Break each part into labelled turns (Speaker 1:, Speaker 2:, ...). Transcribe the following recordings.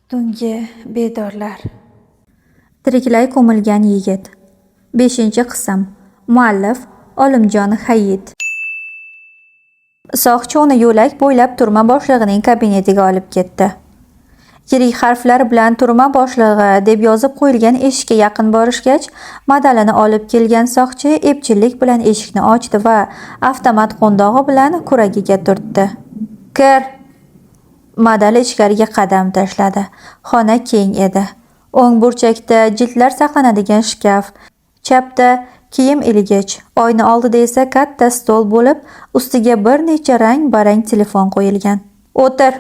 Speaker 1: Tungi bedorlar. Tiriklay ko'milgan yigit. 5-qism. Muallif Olimjon Hayit. Soqchi uni yo'lak bo'ylab turma boshlig'ining kabinetiga olib ketdi. Yirik harflar bilan "Turma boshlig'i" deb yozib qo'yilgan eshikka yaqin borishgach, Madalini olib kelgan soqchi epchillik bilan eshikni ochdi va avtomat qo'ndog'i bilan kuragiga turtdi. "Kir!" Madali ichkariga qadam tashladi. Xona keng edi. O'ng burchakda jildlar saqlanadigan shkaf, chapda kiyim ilgich, oyna oldida esa katta stol bo'lib, ustiga bir necha rang-barang telefon qo'yilgan. "O'tir!"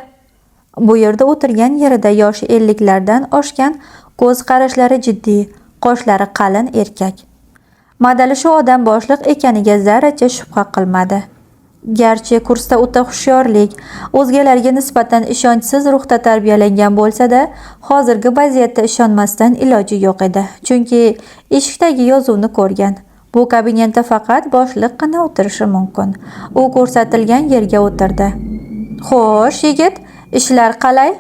Speaker 1: Bu yerda o'tirgan yerida yoshi 50 lardan oshgan, ko'z qarashlari jiddiy, qoshlari qalin erkak. Madali shu odam boshliq ekaniga zarracha shubha qilmadi. Garchi kursda o'ta hushyorlik, o'zgalarga nisbatan ishonchsiz ruhda tarbiyalangan bo'lsa-da, hozirgi vaziyatda ishonmasdan iloji yo'q edi. Chunki eshikdagi yozuvni ko'rgan. Bu kabinetda faqat boshliqqina o'tirishi mumkin. U ko'rsatilgan yerga o'tirdi. "Xo'sh, yigit, ishlar qalay?"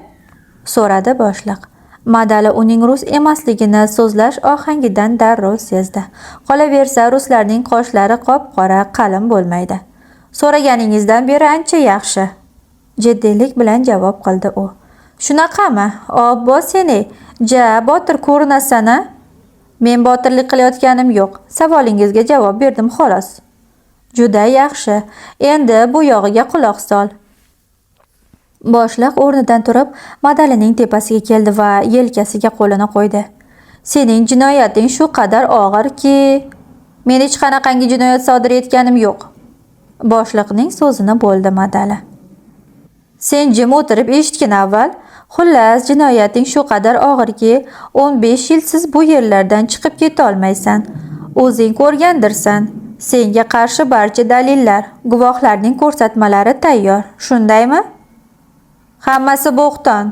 Speaker 1: so'radi boshliq. Madali uning rus emasligini so'zlash ohangidan darrov sezdi. Qolaversa, ruslarning qoshlari qop-qora, qalin bo'lmaydi. "So'raganingizdan beri ancha yaxshi", jiddiylik bilan javob qildi u. "Shunaqami? Obbo seni, ja botir ko'rinasan-a?" "Men botirlik qilayotganim yo'q. Savolingizga javob berdim xolos." "Juda yaxshi. Endi bu yog'iga quloq sol." Boshliq o'rnidan turib, Madalining tepasiga keldi va yelkasiga qo'lini qo'ydi. "Sening jinoyating shu qadar og'irki, men hech qanaqangi jinoyat sodir etganim yo'q." Boshliqning so'zini bo'ldi Madali. "Sen jim o'tirib eshitgin avval. Xullas, jinoyating shu qadar og'irki, 15 yilsiz bu yerlardan chiqib keta olmaysan. O'zing ko'rgandirsan. Senga qarshi barcha dalillar, guvohlarning ko'rsatmalari tayyor. Shundaymi? Hammasi bo'xton.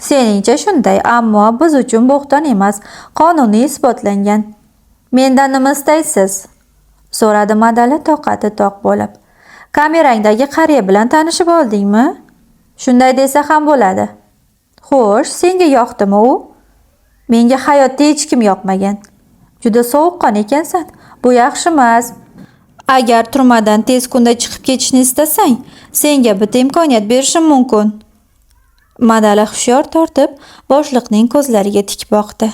Speaker 1: Seningcha shunday, ammo biz uchun bo'xton emas, qonuniy isbotlangan. Mendan nima istaysiz?" so'radi Madali toqati toq bo'lib. "Kamerangdagi qariya bilan tanishib oldingmi? Shunday desa ham bo'ladi. Xo'sh, senga yoqdimi u? Menga hayotda hech kim yoqmagan. Juda sovuqqon ekansan. Bu yaxshi emas. Agar turmadan tez kunda chiqib ketishni istasang, senga bitta imkoniyat berishim mumkin." Madali hushyor tortib, boshliqning ko'zlariga tik boqdi.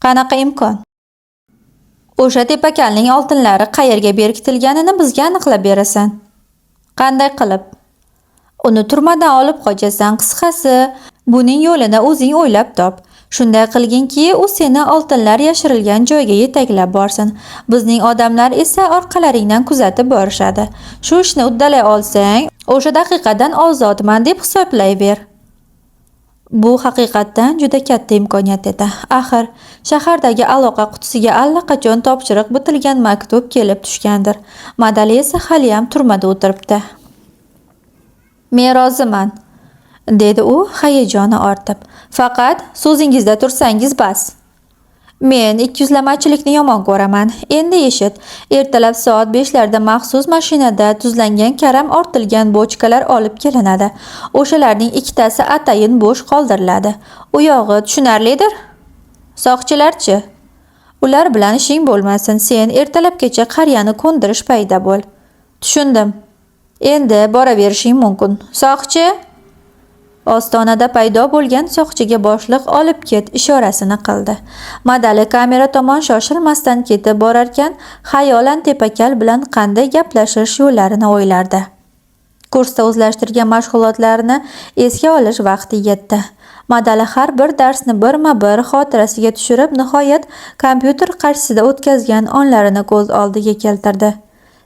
Speaker 1: "Qanaqa imkon?" "O'sha tepakalning oltinlari qayerga berkitilganini bizga aniqlab berasan." "Qanday qilib?" "Uni turmadan olib qochasan. Qisqasi, buning yo'lini o'zing o'ylab top. Shunday qilginki, u seni oltinlar yashirilgan joyga yetaklab borsin. Bizning odamlar esa orqalaringdan kuzatib borishadi. Shu ishni uddalay olsang, o'sha daqiqadan ozodman deb hisoblayver." Bu haqiqatdan juda katta imkoniyat edi. Axir, shahardagi aloqa qutisiga allaqachon topshiriq bitilgan maktub kelib tushgandir. Madali esa haliyam turmada o'tiribdi. "Men roziman", dedi u hayajoni ortib. "Faqat so'zingizda tursangiz bas. Men ikkiyuzlamachilikni yomon ko'raman. Endi eshit. Ertalab soat 5 larda maxsus mashinada tuzlangan karam ortilgan bochkalar olib kelinadi. O'shalarning ikkitasi atayin bo'sh qoldiriladi. U yog'i tushunarlidir? Soqchilar-chi? Ular bilan ishing bo'lmasin. Sen ertalabgacha qariyani ko'ndirish payida bo'l. Tushundim. Endi boraverishing mumkin. Soqchi!" Ostonada paydo bo'lgan soqchiga boshliq "olib ket" ishorasini qildi. Madali kamera tomon shoshilmasdan ketib borarkan, xayolan tepakal bilan qanday gaplashish yo'llarini o'ylardi. Kursda o'zlashtirgan mashg'ulotlarini esga olish vaqti yetdi. Madali har bir darsni birma-bir xotirasiga tushirib, nihoyat kompyuter qarshisida o'tkazgan onlarini ko'z oldiga keltirdi.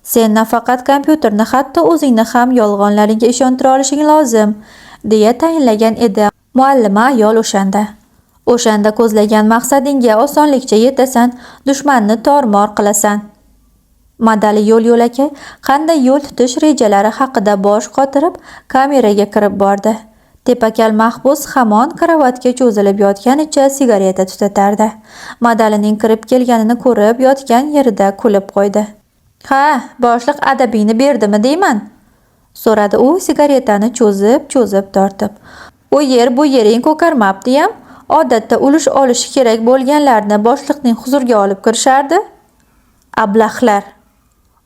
Speaker 1: Sen nafaqat kompyuterni, hatto o'zingni ham yolg'onlaringga ishontira olishing lozim, deya tayinlagan edi muallima ayol o'shanda. O'shanda ko'zlagan maqsadingga osonlikcha yetasan, dushmanni tormor qilasan. Madali yo'l-yo'lakay qanday yo'l tutish rejalari haqida bosh qotirib, kameraga kirib bordi. Tepakal mahbus hamon karavotga cho'zilib yotganicha sigareta tutatardi. Madalining kirib kelganini ko'rib, yotgan yerida kulib qo'ydi. "Ha, boshliq adabingni berdimi deyman?" so'radi u sigaretani cho'zib-cho'zib tortib. U yer bu yering ko'karmabdiyam. Odatda ulush olishi kerak bo'lganlarni boshliqning huzuriga olib kirishardi. Ablahlar!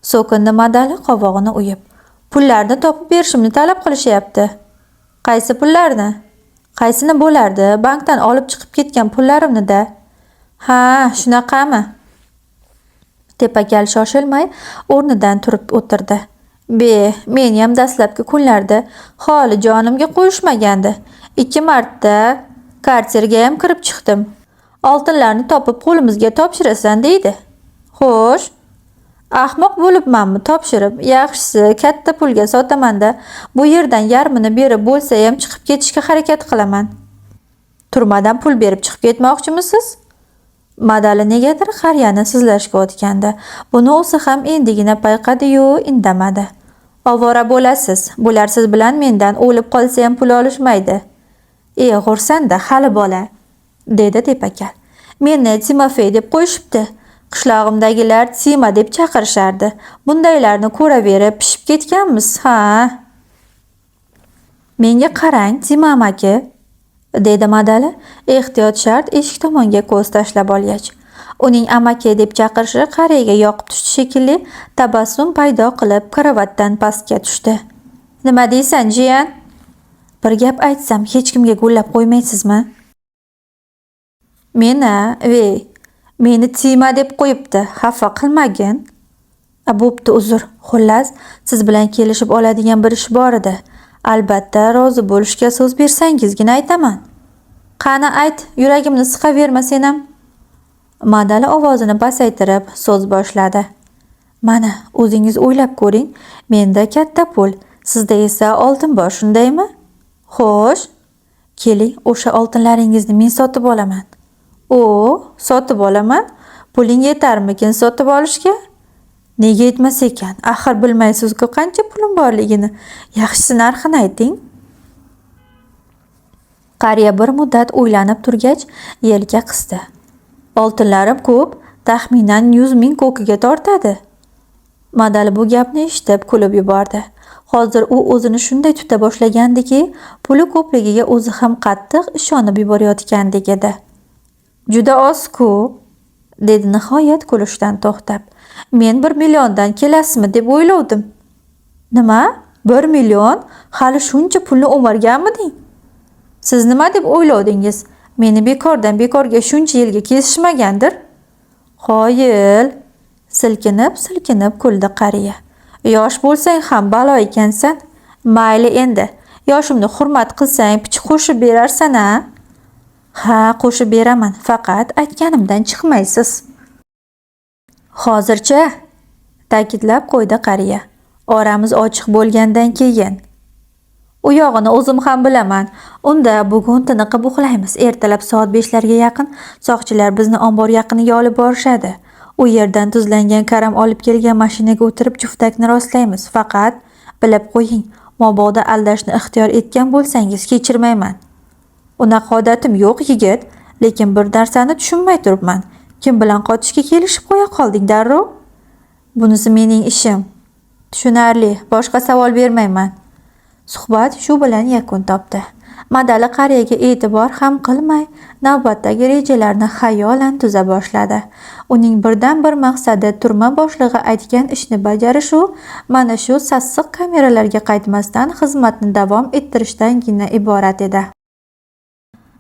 Speaker 1: So'kindi Madali qovog'ini uyib. Pullarni topib berishimni talab qilishyapti. Qaysi pullarni? Qaysini bo'lardi? Bankdan olib chiqib ketgan pullarimni-da. Ha, shunaqami? Tepakal shoshilmay o'rnidan turib o'tirdi. Be, meniyam dastlabki kunlarda holi jonimga qo'yishmagandi. 2 marta kartergayam kirib chiqdim. Oltinlarni topib qo'limizga topshirasan deydi. Xo'sh, ahmoq bo'libmanmi topshirib? Yaxshisi katta pulga sotaman-da, bu yerdan yarmini berib bo'lsayam chiqib ketishga harakat qilaman. Turmadan pul berib chiqib ketmoqchimisiz? Madali negadir qariyani sizlashga o'tgandi. Buni o'zi ham endigina payqadi-yu, indamadi. Ovora bo'lasiz. Bular siz bilan mendan o'lib qolsa ham pul olishmaydi. G'ursan-da, hali bola, dedi Tepakal. Meni Timofey deb qo'yishibdi. Qishlog'imdagilar Tima deb chaqirishardi. Bundaylarni ko'raverib pishib ketganmiz, ha. Menga qarang, Tima amaki, dedi Madali ehtiyot shart eshik tomonga ko'z tashlab olgach. Uning amaki deb chaqirishi qariyaga yoqib tushdi shekilli, tabassum paydo qilib karavotdan pastga tushdi. Nima deysan, jiyan? Bir gap aytsam hech kimga gullab qo'ymaysizmi? Meni, vey, meni Tima deb qo'yibdi, xafa qilmagin. Bo'pti, uzr. Xullas, siz bilan kelishib oladigan bir ish bor edi. Albatta, rozi bo'lishga so'z bersangizgina aytaman. Qani ayt, yuragimni siqaverma senam. Madali ovozini pasaytirib so'z boshladi. Mana, o'zingiz o'ylab ko'ring, menda katta pul, sizda esa oltin bor, shundaymi? Xo'sh, keling, o'sha oltinlaringizni men sotib olaman. O, sotib olaman? Puling yetarmikin sotib olishga? Nega yetmas ekan? Axir bilmaysiz-ku qancha pulim borligini. Yaxshisi narxini ayting. Qariya bir muddat o'ylanib turgach, yelka qisdi. Oltinlarim ko'p, taxminan 100 ming ko'kiga tortadi. Madali bu gapni eshitib kulib yubordi. Hozir u o'zini shunday tuta boshlagandiki, puli ko'pligiga o'zi ham qattiq ishonib yuborayotgandek edi. Juda oz-ku, dedi nihoyat kulishdan to'xtab. Men 1 milliondan kelasizmi deb o'ylovdim. Nima? 1 million? Hali shuncha pulni o'marganmiding? Siz nima deb o'ylovdingiz? Meni bekordan bekorga shuncha yilga kesishmagandir? Qoyil, silkinib-silkinib kuldi qariya. Yosh bo'lsang ham balo ekansan. Mayli endi, yoshimni hurmat qilsang picha qo'shib berarsan-a? Ha, qo'shib beraman, faqat aytganimdan chiqmaysiz. Hozircha, ta'kidlab qo'ydi qariya. Oramiz ochiq bo'lgandan keyin. U yog'ini o'zim ham bilaman. Unda bugun tiniqib uxlaymiz. Ertalab soat 5larga yaqin soqchilar bizni ombor yaqiniga olib borishadi. U yerdan tuzlangan karam olib kelgan mashinaga o'tirib juftakni rostlaymiz. Faqat bilib qo'ying, mabodo aldashni ixtiyor etgan bo'lsangiz kechirmayman. Unaqa odatim yo'q, yigit, lekin bir narsani tushunmay turibman. Kim bilan qotishga kelishib qo'ya qolding darrov? Bunisi mening ishim. Tushunarli, boshqa savol bermayman. Suhbat shu bilan yakun topdi. Madali qariyaga e'tibor ham qilmay, navbatdagi rejalarni xayolan tuza boshladi. Uning birdan-bir maqsadi turma boshlig'i aytgan ishni bajarish u mana shu sassiq kameralarga qaytmasdan xizmatni davom ettirishdangina iborat edi.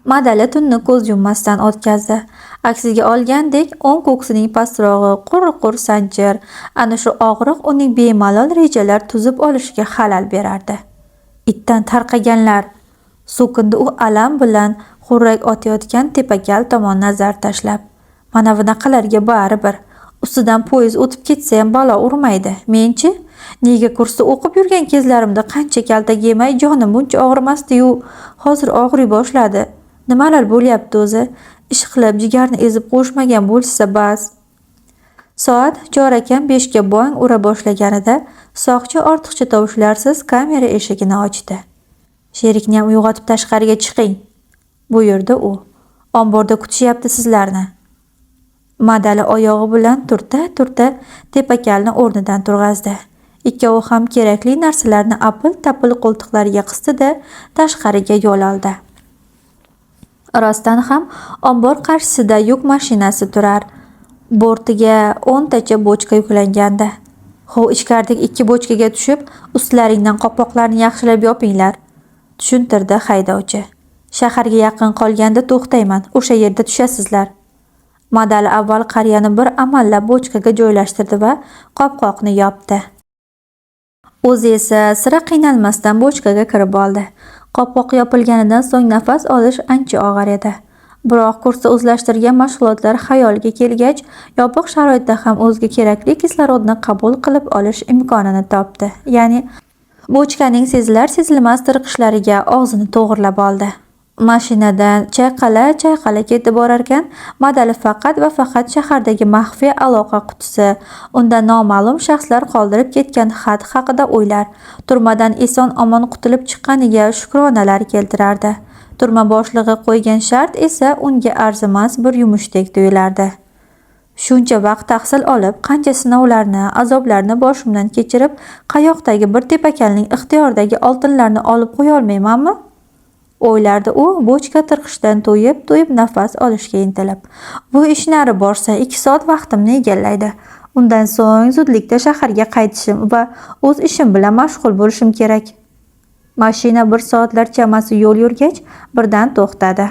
Speaker 1: Madali tunni ko'z yummasdan o'tkazdi. Aksiga olgandek, o'ng ko'ksining pastrog'i qur-qur sanchir, ana shu og'riq uning bemalol rejalar tuzib olishiga xalal berardi. Itdan tarqaganlar, so'kindi u alam bilan xurrak otayotgan Tepakal tomon nazar tashlab. Mana bunaqalarga baribir. Ustidan poyezd o'tib ketsa ham balo urmaydi. Men-chi? Nega kursda o'qib yurgan kezlarimda qancha kaltak yemay jonim buncha og'rimasdi-yu, hozir og'riy boshladi. Nimalar bo'lyapti o'zi? Ish qilib jigarni ezib qo'yishmagan bo'lsa bas. Soat chorakam 5ga bong ura boshlaganida soqchi ortiqcha tovushlarsiz kamera eshigini ochdi. Sherikni ham uyg'otib tashqariga chiqing, buyurdi u. Omborda kutishyapti sizlarni. Madali oyog'i bilan turta-turta Tepakalni o'rnidan turg'azdi. Ikkovi ham kerakli narsalarni apil-tapil qo'ltiqlariga qisdi-da, tashqariga yo'l oldi. Rostdan ham ombor qarshisida yuk mashinasi turar. Bortiga 10tacha bochka yuklangandi. "Hov, ichkaridagi 2 bochkaga tushib, ustlaringdan qopqoqlarni yaxshilab yopinglar", tushuntirdi haydovchi. "Shaharga yaqin qolganda to'xtayman, o'sha yerda tushasizlar." Madali avval qariyani bir amallab bochkaga joylashtirdi va qopqoqni yopdi. O'zi esa sira qiynalmasdan bochkaga kirib oldi. Qopqoq yopilganidan so'ng nafas olish ancha og'ir edi. Biroq kursda o'zlashtirgan mashg'ulotlar xayoliga kelgach, yopiq sharoitda ham o'ziga kerakli kislorodni qabul qilib olish imkonini topdi. Ya'ni bochkaning sezilar-sezilmas tirqishlariga og'zini to'g'rilab oldi. Mashinadan chayqala-chayqala ketib borarkan, Madali faqat va faqat shahardagi maxfiy aloqa qutisi, unda noma'lum shaxslar qoldirib ketgan xat haqida o'ylar, turmadan eson-omon qutulib chiqqaniga shukronalar keltirardi. Turma boshlig'i qo'ygan shart esa unga arzimas bir yumushdek tuyulardi. Shuncha vaqt tahsil olib, qancha sinovlarni, azoblarni boshimdan kechirib, qayoqdagi bir tepakalning ixtiyoridagi oltinlarni olib qo'ya olmaymanmi? O'ylardi u bochka tirqishdan to'yib-to'yib nafas olishga intilib. Bu ish nari borsa 2 soat vaqtimni egallaydi. Undan so'ng zudlikda shaharga qaytishim va o'z ishim bilan mashg'ul bo'lishim kerak. Mashina 1 soatlar chamasi yo'l yurgach, birdan to'xtadi.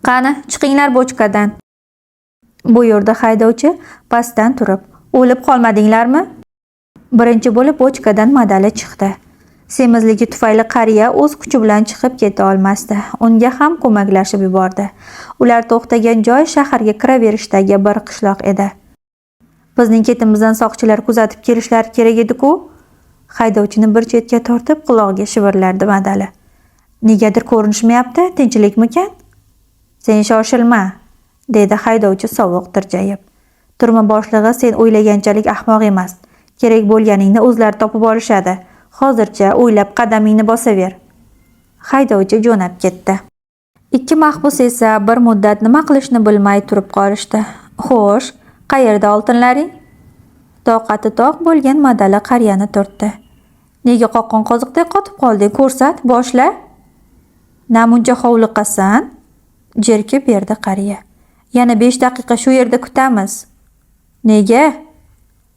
Speaker 1: "Qani, chiqinglar bochkadan", buyurdi haydovchi pastdan turib. "O'lib qolmadinglarmi?" Birinchi bo'lib bochkadan Madali chiqdi. Semizligi tufayli qariya o'z kuchi bilan chiqib keta olmasdi. Unga ham ko'maklashib yubordi. Ular to'xtagan joy shaharga kiraverishdagi bir qishloq edi. "Bizning ketimizdan soqchilar kuzatib kelishlari kerak edi-ku." Haydovchini bir chetga tortib qulog'iga shivirlardi Madali. "Negadir ko'rinishmayapti, tinchlikmikan?" "Sen shoshilma", dedi haydovchi sovuq tirjayib. "Turma boshlig'i sen o'ylaganchalik ahmoq emas. Kerak bo'lganingni o'zlari topib olishadi. Hozircha o'ylab qadamingni bosaver." Haydovchi jo'nab ketdi. 2 mahbus esa bir muddat nima qilishni bilmay turib qolishdi. "Xo'sh, qayerda oltinlaring?" Toqati toq bo'lgan Madali qariyani tortdi. "Nega qoqqon qoziqdek qotib qolding? Ko'rsat, boshla." "Namuncha hovliqasan?" jerkib berdi qariya. "Yana 5 daqiqa shu yerda kutamiz." "Nega?"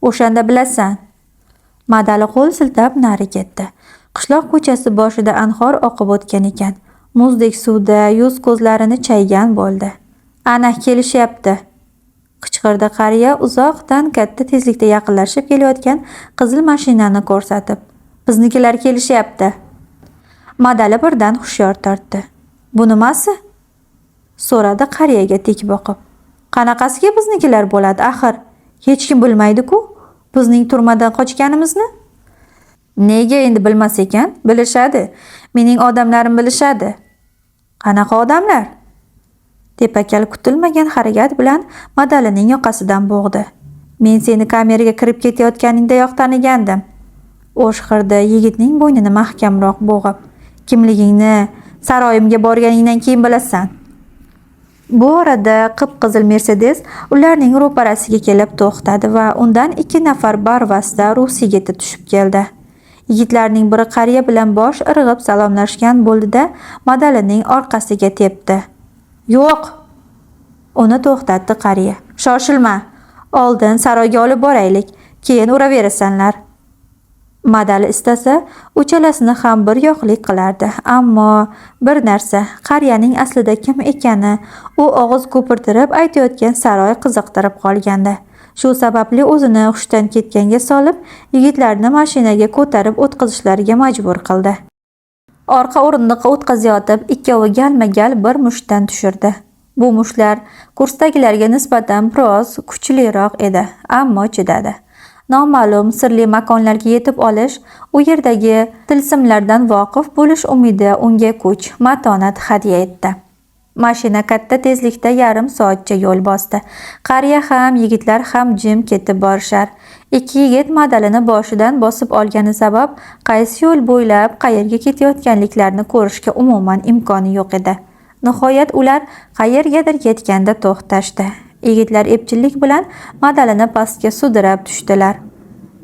Speaker 1: "O'shanda bilasan." Madali qo'l siltab nari ketdi. Qishloq ko'chasi boshida anhor oqib o'tgan ekan. Muzdek suvda yuz ko'zlarini chaygan bo'ldi. "Ana, kelishyapti", qichqirdi qariya uzoqdan katta tezlikda yaqinlashib kelayotgan qizil mashinani ko'rsatib. "Biznikilar kelishyapti." Madali birdan hushyor tortdi. "Bu nimasi?" so'radi qariyaga tik boqib. "Qanaqasiga biznikilar bo'ladi axir? Hech kim bilmaydi-ku bizning turmadan qochganimizni." "Nega endi bilmas ekan? Bilishadi. Mening odamlarim bilishadi." "Qanaqa odamlar?" Tepakal kutilmagan harakat bilan Madalining yoqasidan bo'g'di. "Men seni kameraga kirib ketayotganingdayoq tanigandim", o'shqirdi yigitning bo'ynini mahkamroq bo'g'ib. "Kimligingni saroyimga borganingdan keyin bilasan." Bu orada qip-qizil Mercedes ularning ro'parasiga kelib to'xtadi va undan 2 nafar barvasta rus yigiti tushib keldi. Yigitlarning biri qariya bilan bosh irg'ib salomlashgan bo'ldi-da, Madalining orqasiga tepdi. "Yo'q!" Uni to'xtatdi qariya. "Shoshilma. Oldin saroyga olib boraylik, keyin uraverasanlar." Madali istasa, uchalasini ham bir yoqlik qilardi. Ammo bir narsa, qariyaning aslida kim ekani, u og'iz ko'pirtirib aytayotgan saroy qiziqtirib qolgandi. Shu sababli o'zini hushdan ketganga solib, yigitlarni mashinaga ko'tarib o'tkazishlariga majbur qildi. Orqa o'rindiqqa o'tkazayotib, ikkovi galma-gal bir mushtdan tushirdi. Bu mushtlar kursdagilarga nisbatan biroz kuchliroq edi, ammo chidadi. Noma'lum sirli makonlarga yetib olish, u yerdagi tilsimlardan voqif bo'lish umidi unga kuch, matonat hadya etdi. Mashina katta tezlikda yarim soatcha yo'l bosdi. Qariya ham, yigitlar ham jim ketib borishar. 2 yigit Madalini boshidan bosib olgani sabab qaysi yo'l bo'ylab qayerga ketayotganliklarini ko'rishga umuman imkoni yo'q edi. Nihoyat ular qayergadir yetganda to'xtashdi. Yigitlar epchillik bilan Madalini pastga sudrab tushdilar.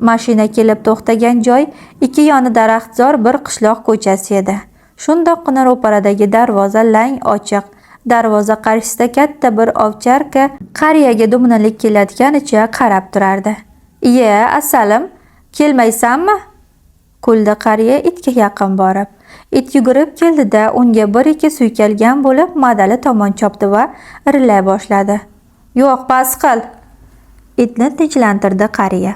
Speaker 1: Mashina kelib to'xtagan joy ikki yoni daraxtzor bir qishloq ko'chasi edi. Shundoqqina ro'paradagi darvoza lang ochiq. Darvoza qarshisida katta bir ovcharka qariyaga dumini likillatganicha qarab turardi. "Iye, asalim, kelmaysanmi?" kuldi qariya itga yaqin borib. It yugurib keldi-da, unga bir-ikki suykalgan bo'lib Madali tomon chopdi va irillay boshladi. "Yo'q, bas qil!" Itni tinchlantirdi qariya.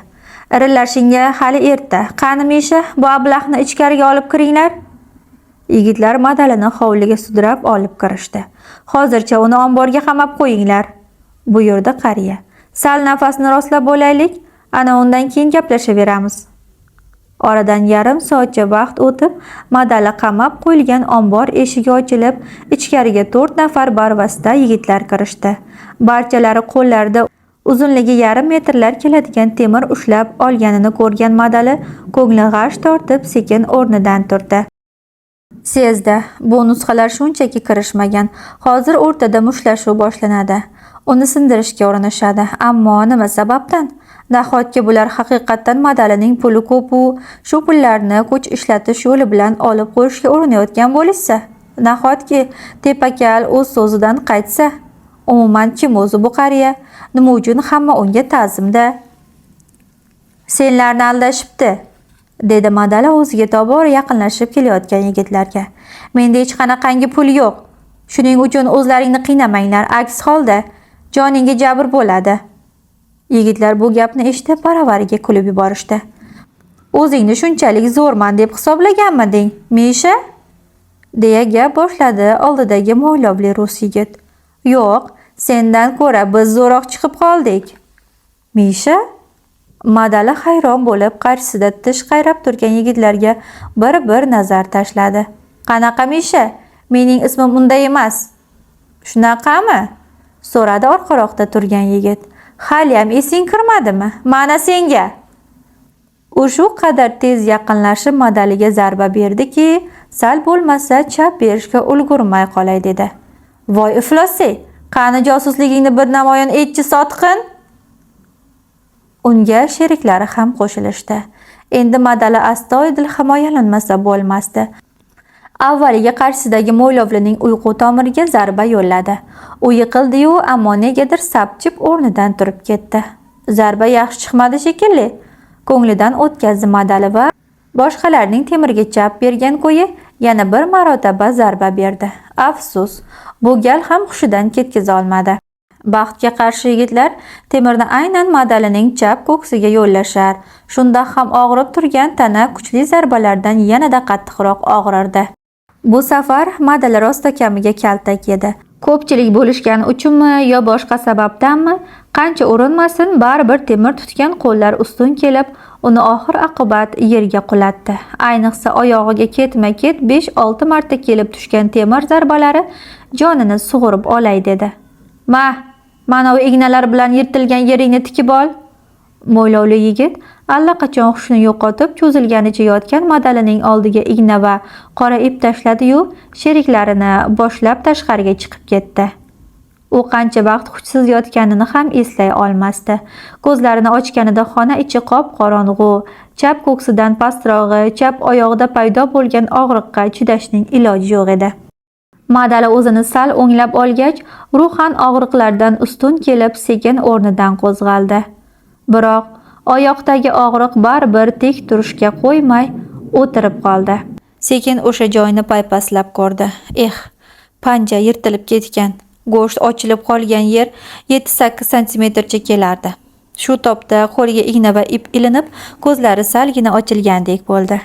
Speaker 1: "Irillashingga hali erta. Qani Misha, bu ablahni ichkariga olib kiringlar." Yigitlar Madalini hovliga sudrab olib kirishdi. "Hozircha uni omborga qamab qo'yinglar," buyurdi qariya. "Sal nafasni rostlab bo'laylik, ana undan keyin gaplashaveramiz." Oradan yarim soatcha vaqt o'tib, Madali qamab qo'yilgan ombor eshigi ochilib, ichkariga 4 nafar barvasta yigitlar kirishdi. Barchalari qo'llarida uzunligi yarim metrlar keladigan temir ushlab olganini ko'rgan Madali ko'ngli g'ash tortib sekin o'rnidan turdi. Sezdi, bu nusxalar shunchaki kirishmagan. Hozir o'rtada mushtlashuv boshlanadi. Uni sindirishga urinishadi. Ammo nima sababdan? Nahotki bular haqiqatdan Madalining puli ko'p-u, shu pullarni kuch ishlatish yo'li bilan olib qo'yishga urinayotgan bo'lishsa? Nahotki tepakal o'z so'zidan qaytsa? Umuman kim o'zi bu qariya? Nima uchun hamma unga ta'zimda? "Senlarni aldashibdi," dedi Madali o'ziga tobora yaqinlashib kelayotgan yigitlarga. "Menda hech qanaqangi pul yo'q. Shuning uchun o'zlaringni qiynamanglar. Aks holda joningga jabr bo'ladi." Yigitlar bu gapni eshitib baravariga kulib yuborishdi. "O'zingni shunchalik zo'rman deb hisoblaganmiding, Misha?" deya gap boshladi oldidagi mo'ylovli rus yigit. "Yo'q, sendan ko'ra biz zo'roq chiqib qoldik." "Misha?" Madali hayron bo'lib qarshisida tish qayrab turgan yigitlarga bir-bir nazar tashladi. "Qanaqa Misha? Mening ismim unday emas." "Shunaqami?" so'radi orqaroqda turgan yigit. "Haliyam esing kirmadimi? Mana senga." U shu qadar tez yaqinlashib Madaliga zarba berdiki, sal bo'lmasa chap berishga ulgurmay qolay dedi. "Voy iflosey, qani josusligingni bir namoyon etchi, sotqin!" Unga sheriklari ham qo'shilishdi. Endi Madali astoydil himoyalanmasa bo'lmasdi. Avvaliga qarshisidagi mo'ylovlining uyqu tomiriga zarba yo'lladi. U yiqildi-yu, ammo negadir sapchib o'rnidan turib ketdi. Zarba yaxshi chiqmadi shekilli, ko'nglidan o'tkazdi Madali va boshqalarning temirga chap bergan ko'yi yana bir marotaba zarba berdi. Afsus, bu gal ham hushidan ketkiza olmadi. Baxtga qarshi yigitlar temirni aynan Madalining chap ko'ksiga yo'llashar. Shunda ham og'rib turgan tana kuchli zarbalardan yanada qattiqroq og'rirdi. Bu safar Madali rostakamiga kaltak yedi. Ko'pchilik bo'lishgani uchunmi yo boshqa sababdanmi, qancha urinmasin, baribir temir tutgan qo'llar ustun kelib, uni oxir oqibat yerga qulatdi. Ayniqsa oyog'iga ketma-ket 5-6 marta kelib tushgan temir zarbalari jonini sug'urib olay dedi. "Ma, mana u ignalar bilan yirtilgan yeringni tikib ol." Mo'ylovli yigit allaqachon hushini yo'qotib cho'zilganicha yotgan Madalining oldiga igna va qora ip tashladi-yu, sheriklarini boshlab tashqariga chiqib ketdi. U qancha vaqt hushsiz yotganini ham eslay olmasdi. Ko'zlarini ochganida xona ichi qop-qorong'u, chap ko'ksidan pastrog'i, chap oyog'ida paydo bo'lgan og'riqqa chidashning iloji yo'q edi. Madali o'zini sal o'nglab olgach, ruhan og'riqlardan ustun kelib sekin o'rnidan qo'zg'aldi. Biroq oyoqdagi og'riq baribir tek turishga qo'ymay o'tirib qoldi. Sekin o'sha joyni paypaslab ko'rdi. Eh, panja yirtilib ketgan, go'sht ochilib qolgan yer 7-8 santimetrcha kelardi. Shu topda qo'liga igna va ip ilinib, ko'zlari salgina ochilgandek bo'ldi.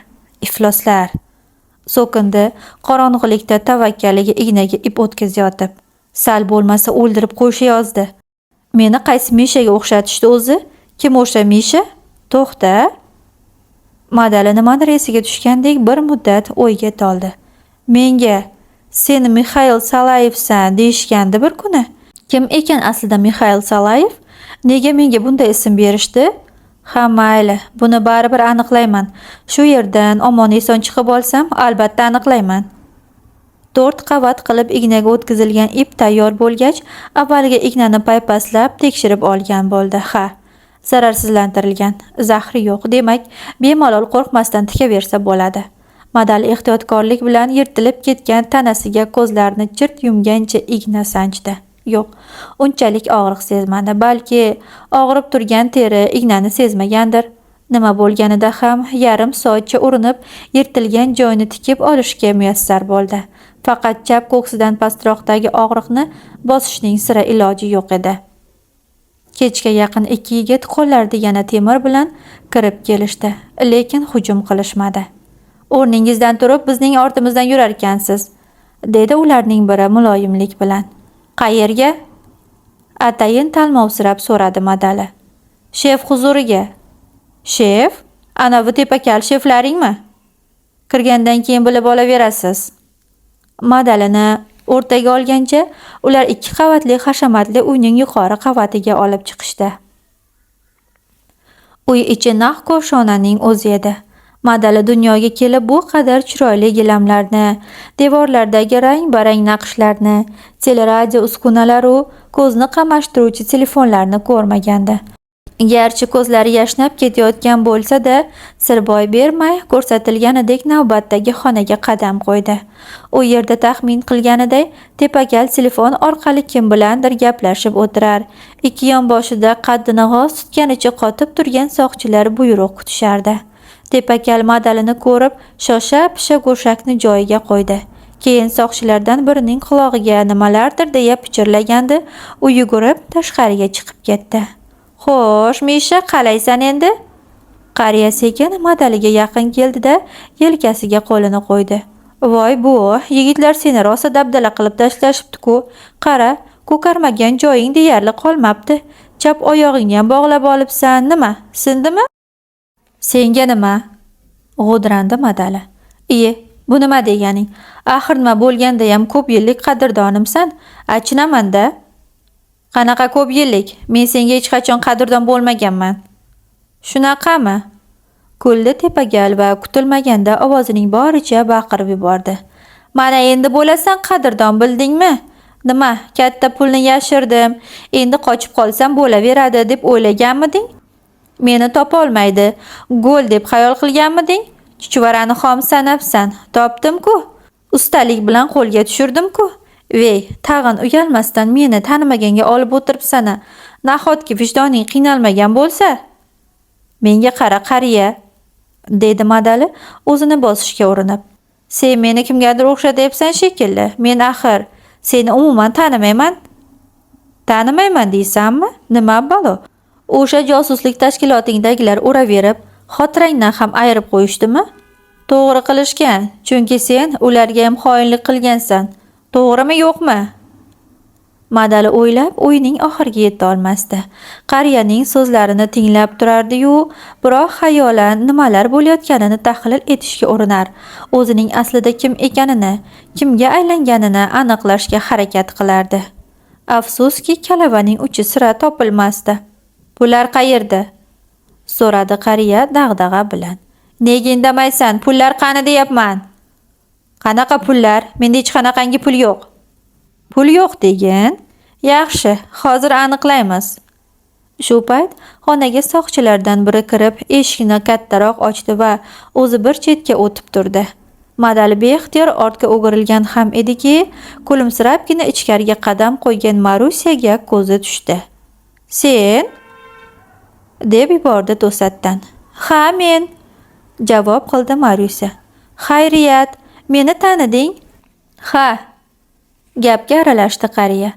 Speaker 1: Ifloslar! So'kindi qorong'ilikda tavakkaliga ignaga ip o'tkazayotib. Sal bo'lmasa o'ldirib qo'yisha yozdi. Meni qaysi Mishaga o'xshatishdi o'zi? Kim o'sha Misha? To'xta. Madali nimadir esiga tushgandek bir muddat o'yga toldi. Menga sen Mixail Salayevsan deyishgandi bir kuni. Kim ekan aslida Mixail Salayev? Nega menga bunday ism berishdi? Ha mayli, buni baribir aniqlayman. Shu yerdan omon-eson chiqib olsam, albatta aniqlayman. 4 qavat qilib ignaga o'tkazilgan ip tayyor bo'lgach, avvaliga ignani paypaslab tekshirib olgan bo'ldi. Ha, Zararsizlantirilgan, zahri yo'q, demak, bemalol qo'rqmasdan tikaversa bo'ladi. Madali ehtiyotkorlik bilan yirtilib ketgan tanasiga ko'zlarini chirt yumgancha igna sanchdi. Yo'q, unchalik og'riq sezmadi. Balki og'rib turgan teri ignani sezmagandir. Nima bo'lganida ham yarim soatcha urinib, yirtilgan joyini tikib olishga muyassar bo'ldi. Faqat chap ko'ksidan pastroqdagi og'riqni bosishning sira iloji yo'q edi. Kechga yaqin ikki yigit qo'llarida yana temir bilan kirib kelishdi, lekin hujum qilishmadi. O'rningizdan turib bizning ortimizdan yurarkansiz, dedi ularning biri muloyimlik bilan. Qayerga? Atayin talmovsirab so'radi Madali. Shef huzuriga. Shef? Anavi tepakal sheflaringmi? Kirgandan keyin bilib olaverasiz. Madalini o'rtaga olgancha ular ikki qavatli hashamatli uyning yuqori qavatiga olib chiqishdi. Uy ichi naq koshonaning o'zi edi. Madali dunyoga kelib bu qadar chiroyli gilamlarni, devorlardagi rang-barang naqshlarni, teleradio uskunalaru ko'zni qamashtiruvchi telefonlarni ko'rmagandi. Garchi ko'zlari yashnab ketayotgan bo'lsa-da, sir boy bermay ko'rsatilganidek navbatdagi xonaga qadam qo'ydi. U yerda taxmin qilganiday tepakal telefon orqali kim bilandir gaplashib o'tirar. Ikki yonboshida qaddini g'oz tutganicha qotib turgan soqchilar buyruq kutishardi. Tepakal Madalini ko'rib, shosha-pisha go'shakni joyiga qo'ydi. Keyin soqchilardan birining qulog'iga nimalardir deya pichirlagandi, u yugurib tashqariga chiqib ketdi. Xo'sh, Misha, qalaysan endi? Qariya sekin Madaliga yaqin keldi-da, yelkasiga qo'lini qo'ydi. Voy bu, yigitlar seni rosa dabdala qilib tashlashibdi-ku. Qara, ko'karmagan joying deyarli qolmabdi. Chap oyog'ingniyam bog'lab olibsan. Nima, sindimi? Senga nima? G'o'dirandi Madali. Iye, bu nima deganing? Axir nima bo'lgandayam ko'p yillik qadrdonimsan. Achinaman-da. Qanaqa ko'p yillik? Men senga hech qachon qadrdon bo'lmaganman. Shunaqami? Kuldi tepagal va kutilmaganda ovozining boricha baqirib yubordi. Mana endi bo'lasan qadrdon, bildingmi? Nima, katta pulni yashirdim, endi qochib qolsam bo'laveradi deb o'ylaganmiding? Meni topolmaydi, go'l deb xayol qilganmiding? Chuchvarani xom sanabsan. Topdim-ku. Ustalik bilan qo'lga tushirdim-ku. Vey, tag'in uyalmasdan meni tanimaganga olib o'tiribsan-a. Nahotki vijdoning qiynalmagan bo'lsa? Menga qara, qariya, dedi Madali o'zini bosishga urinib. Sen meni kimgadir o'xshatyapsan shekilli. Men axir seni umuman tanimayman. Tanimayman deysanmi? Nima balo? O'sha josuslik tashkilotingdagilar uraverib, xotirangdan ham ayirib qo'yishdimi? To'g'ri qilishgan, chunki sen ularga ham xoinlik qilgansan. To'g'rimi, yo'qmi? Madali o'ylab o'yining oxiriga yeta olmasdi. Qariyaning so'zlarini tinglab turardi-yu, biroq xayolan nimalar bo'layotganini tahlil etishga urinar. O'zining aslida kim ekanini, kimga aylanganini aniqlashga harakat qilardi. Afsuski, kalavaning uchi sira topilmasdi. Pullar qayerda? So'radi qariya dag'dag'a bilan. Nega indamaysan? Pullar qani deyapman. Qanaqa pullar? Menda hech qanaqangi pul yo'q. Pul yo'q degin. Yaxshi, hozir aniqlaymiz. Shu payt xonaga soqchilardan biri kirib, eshikni kattaroq ochdi va o'zi bir chetga o'tib turdi. Madali beixtiyor ortga o'girilgan ham ediki, kulimsirabgina ichkariga qadam qo'ygan Marusyaga ko'zi tushdi. Sen? Deb yubordi to'satdan. Ha, men, javob qildi Marusya. Xayriyat, meni taniding? Ha, gapga aralashdi qariya.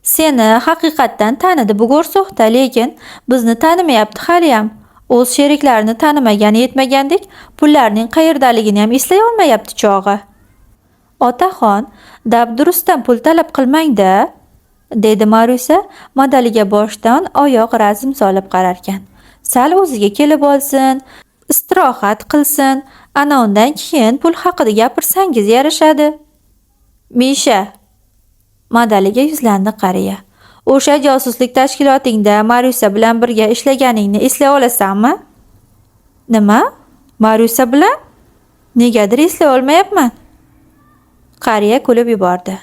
Speaker 1: Seni haqiqatdan tanidi bu go'rso'xta, lekin bizni tanimayapti haliyam. O'z sheriklarini tanimagani yetmagandek, pullarning qayerdaligini ham eslay olmayapti chog'i. Otaxon, dabdurustdan pul talab qilmang-da, dedi Marusa Madaliga boshdan oyoq razm solib qararkan. Sal o'ziga kelib olsin, istirohat qilsin, ana undan keyin pul haqida gapirsangiz yarashadi. Misha, Madaliga yuzlandi qariya. O'sha josuslik tashkilotingda Marusa bilan birga ishlaganingni eslay olasanmi? Nima? Marusa bilan? Negadir eslay olmayapman. Qariya kulib yubordi.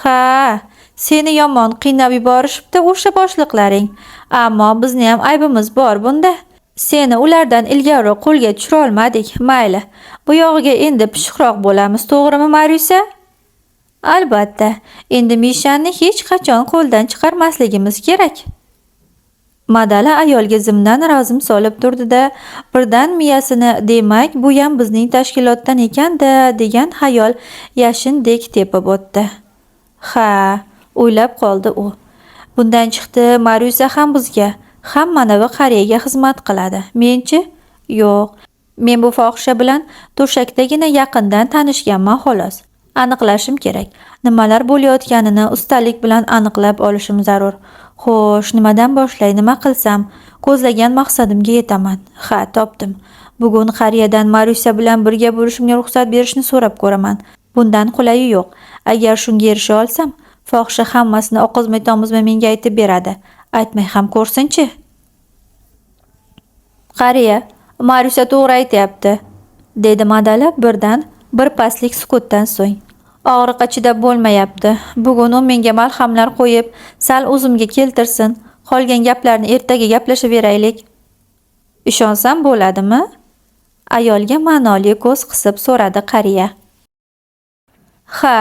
Speaker 1: Ha, seni yomon qiynab yuborishibdi o'sha boshliqlaring. Ammo bizniyam aybimiz bor bunda. Seni ulardan ilgariroq qo'lga tushirolmadik. Mayli, bu yog'iga endi pishiqroq bo'lamiz, to'g'rimi, Maryusa? Albatta, endi Mishani hech qachon qo'ldan chiqarmasligimiz kerak. Madali ayolga zimdan razm solib turdi-da, birdan miyasini demak, buyam bizning tashkilotdan ekan-da degan xayol yashindek tepib o'tdi. Ha, o'ylab qoldi u. Bundan chiqdi, Maryusa ham bizga, ham manavi qariyaga xizmat qiladi. Men-chi? Yo'q. Men bu fohisha bilan to'shakdagina yaqindan tanishganman xolos. Aniqlashim kerak. Nimalar bo'layotganini ustalik bilan aniqlab olishim zarur. Xo'sh, nimadan boshlay, nima qilsam, ko'zlagan maqsadimga yetaman. Ha, topdim. Bugun qariyadan Maryusa bilan birga bo'lishimga ruxsat berishni so'rab ko'raman. Bundan qulayi yo'q. Agar shunga erisha olsam, fohisha hammasini oqizmay-tomizmay menga aytib beradi. Aytmay ham ko'rsin-chi. Qariya, Maryusa to'g'ri aytyapti, dedi Madali birdan birpaslik sukutdan so'ng. Og'riqqa chidab bo'lmayapti. Bugun u menga malhamlar qo'yib, sal o'zimga keltirsin. Qolgan gaplarni ertaga gaplashaveraylik. Ishonsam bo'ladimi? Ayolga ma'noli ko'z qisib so'radi qariya. Ha,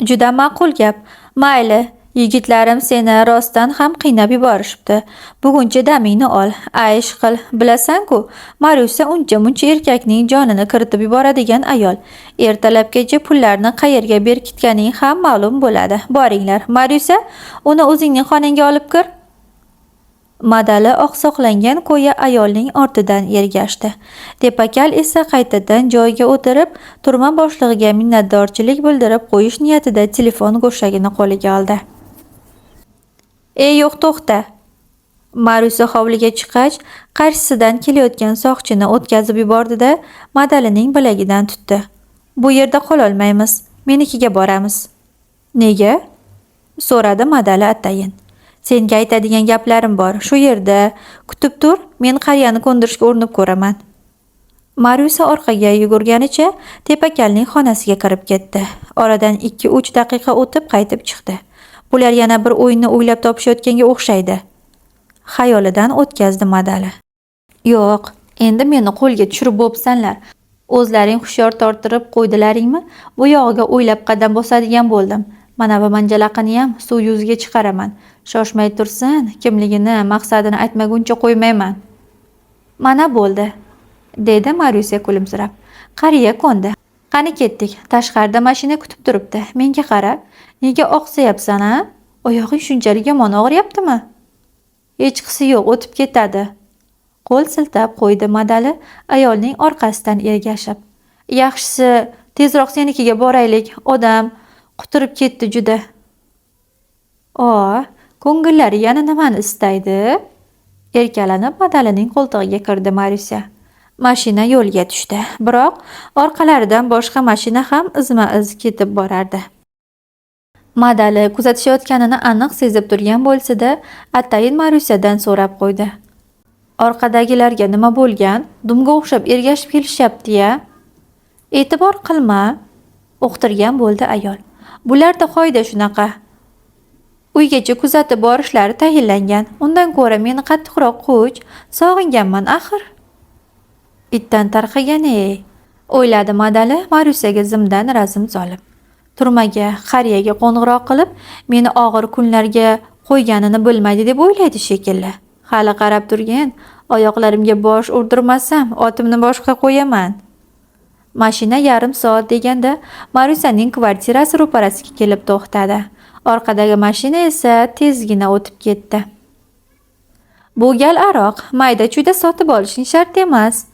Speaker 1: juda ma'qul gap. Mayli, yigitlarim seni rostdan ham qiynab yuborishibdi. Buguncha damingni ol, aysh qil. Bilasan-ku, Maryusa uncha-muncha erkakning jonini kiritib yuboradigan ayol. Ertalabgacha pullarni qayerga berkitganing ham ma'lum bo'ladi. Boringlar, Maryusa, uni o'zingning xonangga olib kir. Madali oqsoqlangan ko'yi ayolning ortidan ergashdi. Tepakal esa qaytadan joyiga o'tirib, turma boshlig'iga minnatdorchilik bildirib qo'yish niyatida telefon go'shagini qo'liga oldi. Ey, yo'q, to'xta. Maryusa hovliga chiqqach, qarshisidan kelayotgan soqchini o'tkazib yubordi-da, Madalining bilagidan tutdi. Bu yerda qololmaymiz. Menikiga boramiz. Nega? So'radi Madali atayin. Senga aytadigan gaplarim bor. Shu yerda kutib tur, men qariyani ko'ndirishga urinib ko'raman. Maryusa orqaga yugurganicha Tepakalning xonasiga kirib ketdi. Oradan 2-3 daqiqa o'tib qaytib chiqdi. Bular yana bir o'yinni o'ylab topishayotganga o'xshaydi. Xayolidan o'tkazdi Madali. Yo'q, endi meni qo'lga tushirib bo'psanlar. O'zlaring hushyor torttirib qo'ydilaringmi? Bu yog'iga o'ylab qadam bosadigan bo'ldim. Mana bu manjalaqiniyam suv yuziga chiqaraman. Shoshmay tursin, kimligini, maqsadini aytmaguncha qo'ymayman. Mana bo'ldi, dedi Maryusa kulimsirab. Qariya ko'ndi. Qani ketdik. Tashqarida mashina kutib turibdi. Menga qara. Nega oqsayapsan, a? Oyog'ing shunchalik yomon og'riyaptimi? Hechqisi yo'q, o'tib ketadi. Qo'l siltab qo'ydi Madali ayolning orqasidan ergashib. Yaxshisi, tezroq senikiga boraylik. Odam quturib ketdi juda. O, ko'ngillari yana nimani istaydi? Erkalanib Madalining qo'ltig'iga kirdi Maryusa. Mashina yo'lga tushdi. Biroq orqalaridan boshqa mashina ham izma-iz ketib borardi. Madali kuzatishayotganini aniq sezib turgan bo'lsa-da, atayin Maryusadan so'rab qo'ydi. Orqadagilarga nima bo'lgan? Dumga o'xshab ergashib kelishyapti-ya. E'tibor qilma, uqtirgan bo'ldi ayol. Bularda qoida shunaqa. Uygacha kuzatib borishlari tayinlangan. Undan ko'ra meni qattiqroq quch, sog'inganman axir. Itdan tarqagan-ey, o'yladi Madali Maryusaga zimdan razm solib. Turmaga, qariyaga qo'ng'iroq qilib, meni og'ir kunlarga qo'yganini bilmaydi deb o'ylaydi shekilli. Hali qarab turgin, oyoqlarimga bosh urdirmasam, otimni boshqa qo'yaman. Mashina yarim soat deganda Maryusaning kvartirasi ro'parasiga kelib to'xtadi. Orqadagi mashina esa tezgina o'tib ketdi. Bu gal aroq mayda-chuyda sotib olishing shart emas.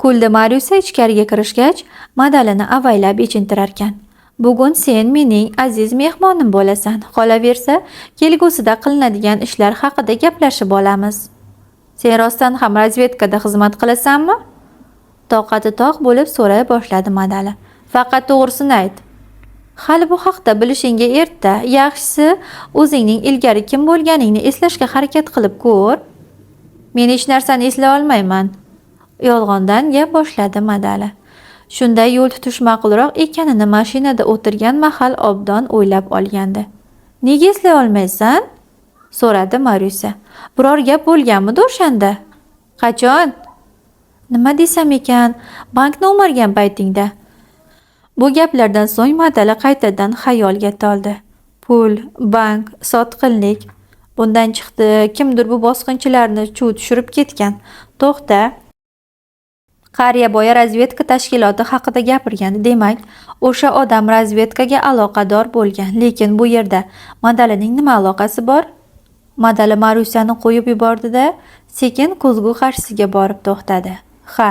Speaker 1: Kuldi Maryusa ichkariga kirishgach, Madalini avaylab yechintirarkan. Bugun sen mening aziz mehmonim bo'lasan. Qolaversa, kelgusida qilinadigan ishlar haqida gaplashib olamiz. Sen rostdan ham razvedkada xizmat qilasanmi? Toqati toq bo'lib so'ray boshladi Madali. Faqat to'g'risini ayt. Hali bu haqda bilishingga erta. Yaxshisi, o'zingning ilgari kim bo'lganingni eslashga harakat qilib ko'r. Men hech narsani eslay olmayman. Yolg'ondan gap boshladi Madali. Shunday yo'l tutish ma'qulroq ekanini mashinada o'tirgan mahal obdon o'ylab olgandi. Nega eslay olmaysan? So'radi Maryusa. Biror gap bo'lganmidi o'shanda? Qachon? Nima desam ekan, bankni o'margan paytingda. Bu gaplardan so'ng Madali qaytadan xayolga toldi. Pul, bank, sotqinlik. Bundan chiqdi, kimdir bu bosqinchilarni chuv tushirib ketgan. To'xta. Qariya boya razvedka tashkiloti haqida gapirgan. Demak, o'sha odam razvedkaga aloqador bo'lgan. Lekin bu yerda Madalining nima aloqasi bor? Madali Marusani qo'yib yubordi-da, sekin ko'zgu qarshisiga borib to'xtadi. Ha,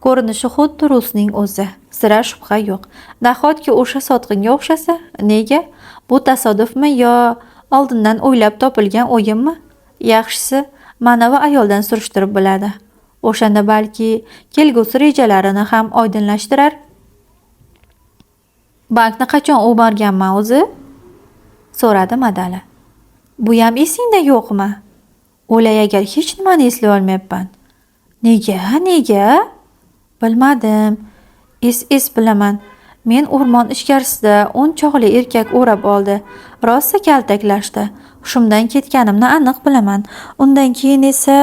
Speaker 1: ko'rinishi xuddi rusning o'zi. Sira shubha yo'q. Nahotki o'sha sotqinga o'xshasa? Nega? Bu tasodifmi yo oldindan o'ylab topilgan o'yinmi? Yaxshisi, manavi ayoldan surishtirib biladi. O'shanda balki kelgusi rejalarini ham oydinlashtirar. Bankni qachon o'marganman o'zi? So'radi Madali. Buyam esingda yo'qmi? O'lay agar hech nimani eslay olmayapman. Nega, nega? Bilmadim. Es bilaman. Men o'rmon ichkarisida 10 chog'li erkak o'rab oldi. Rosa kaltaklashdi. Hushimdan ketganimni aniq bilaman. Undan keyin esa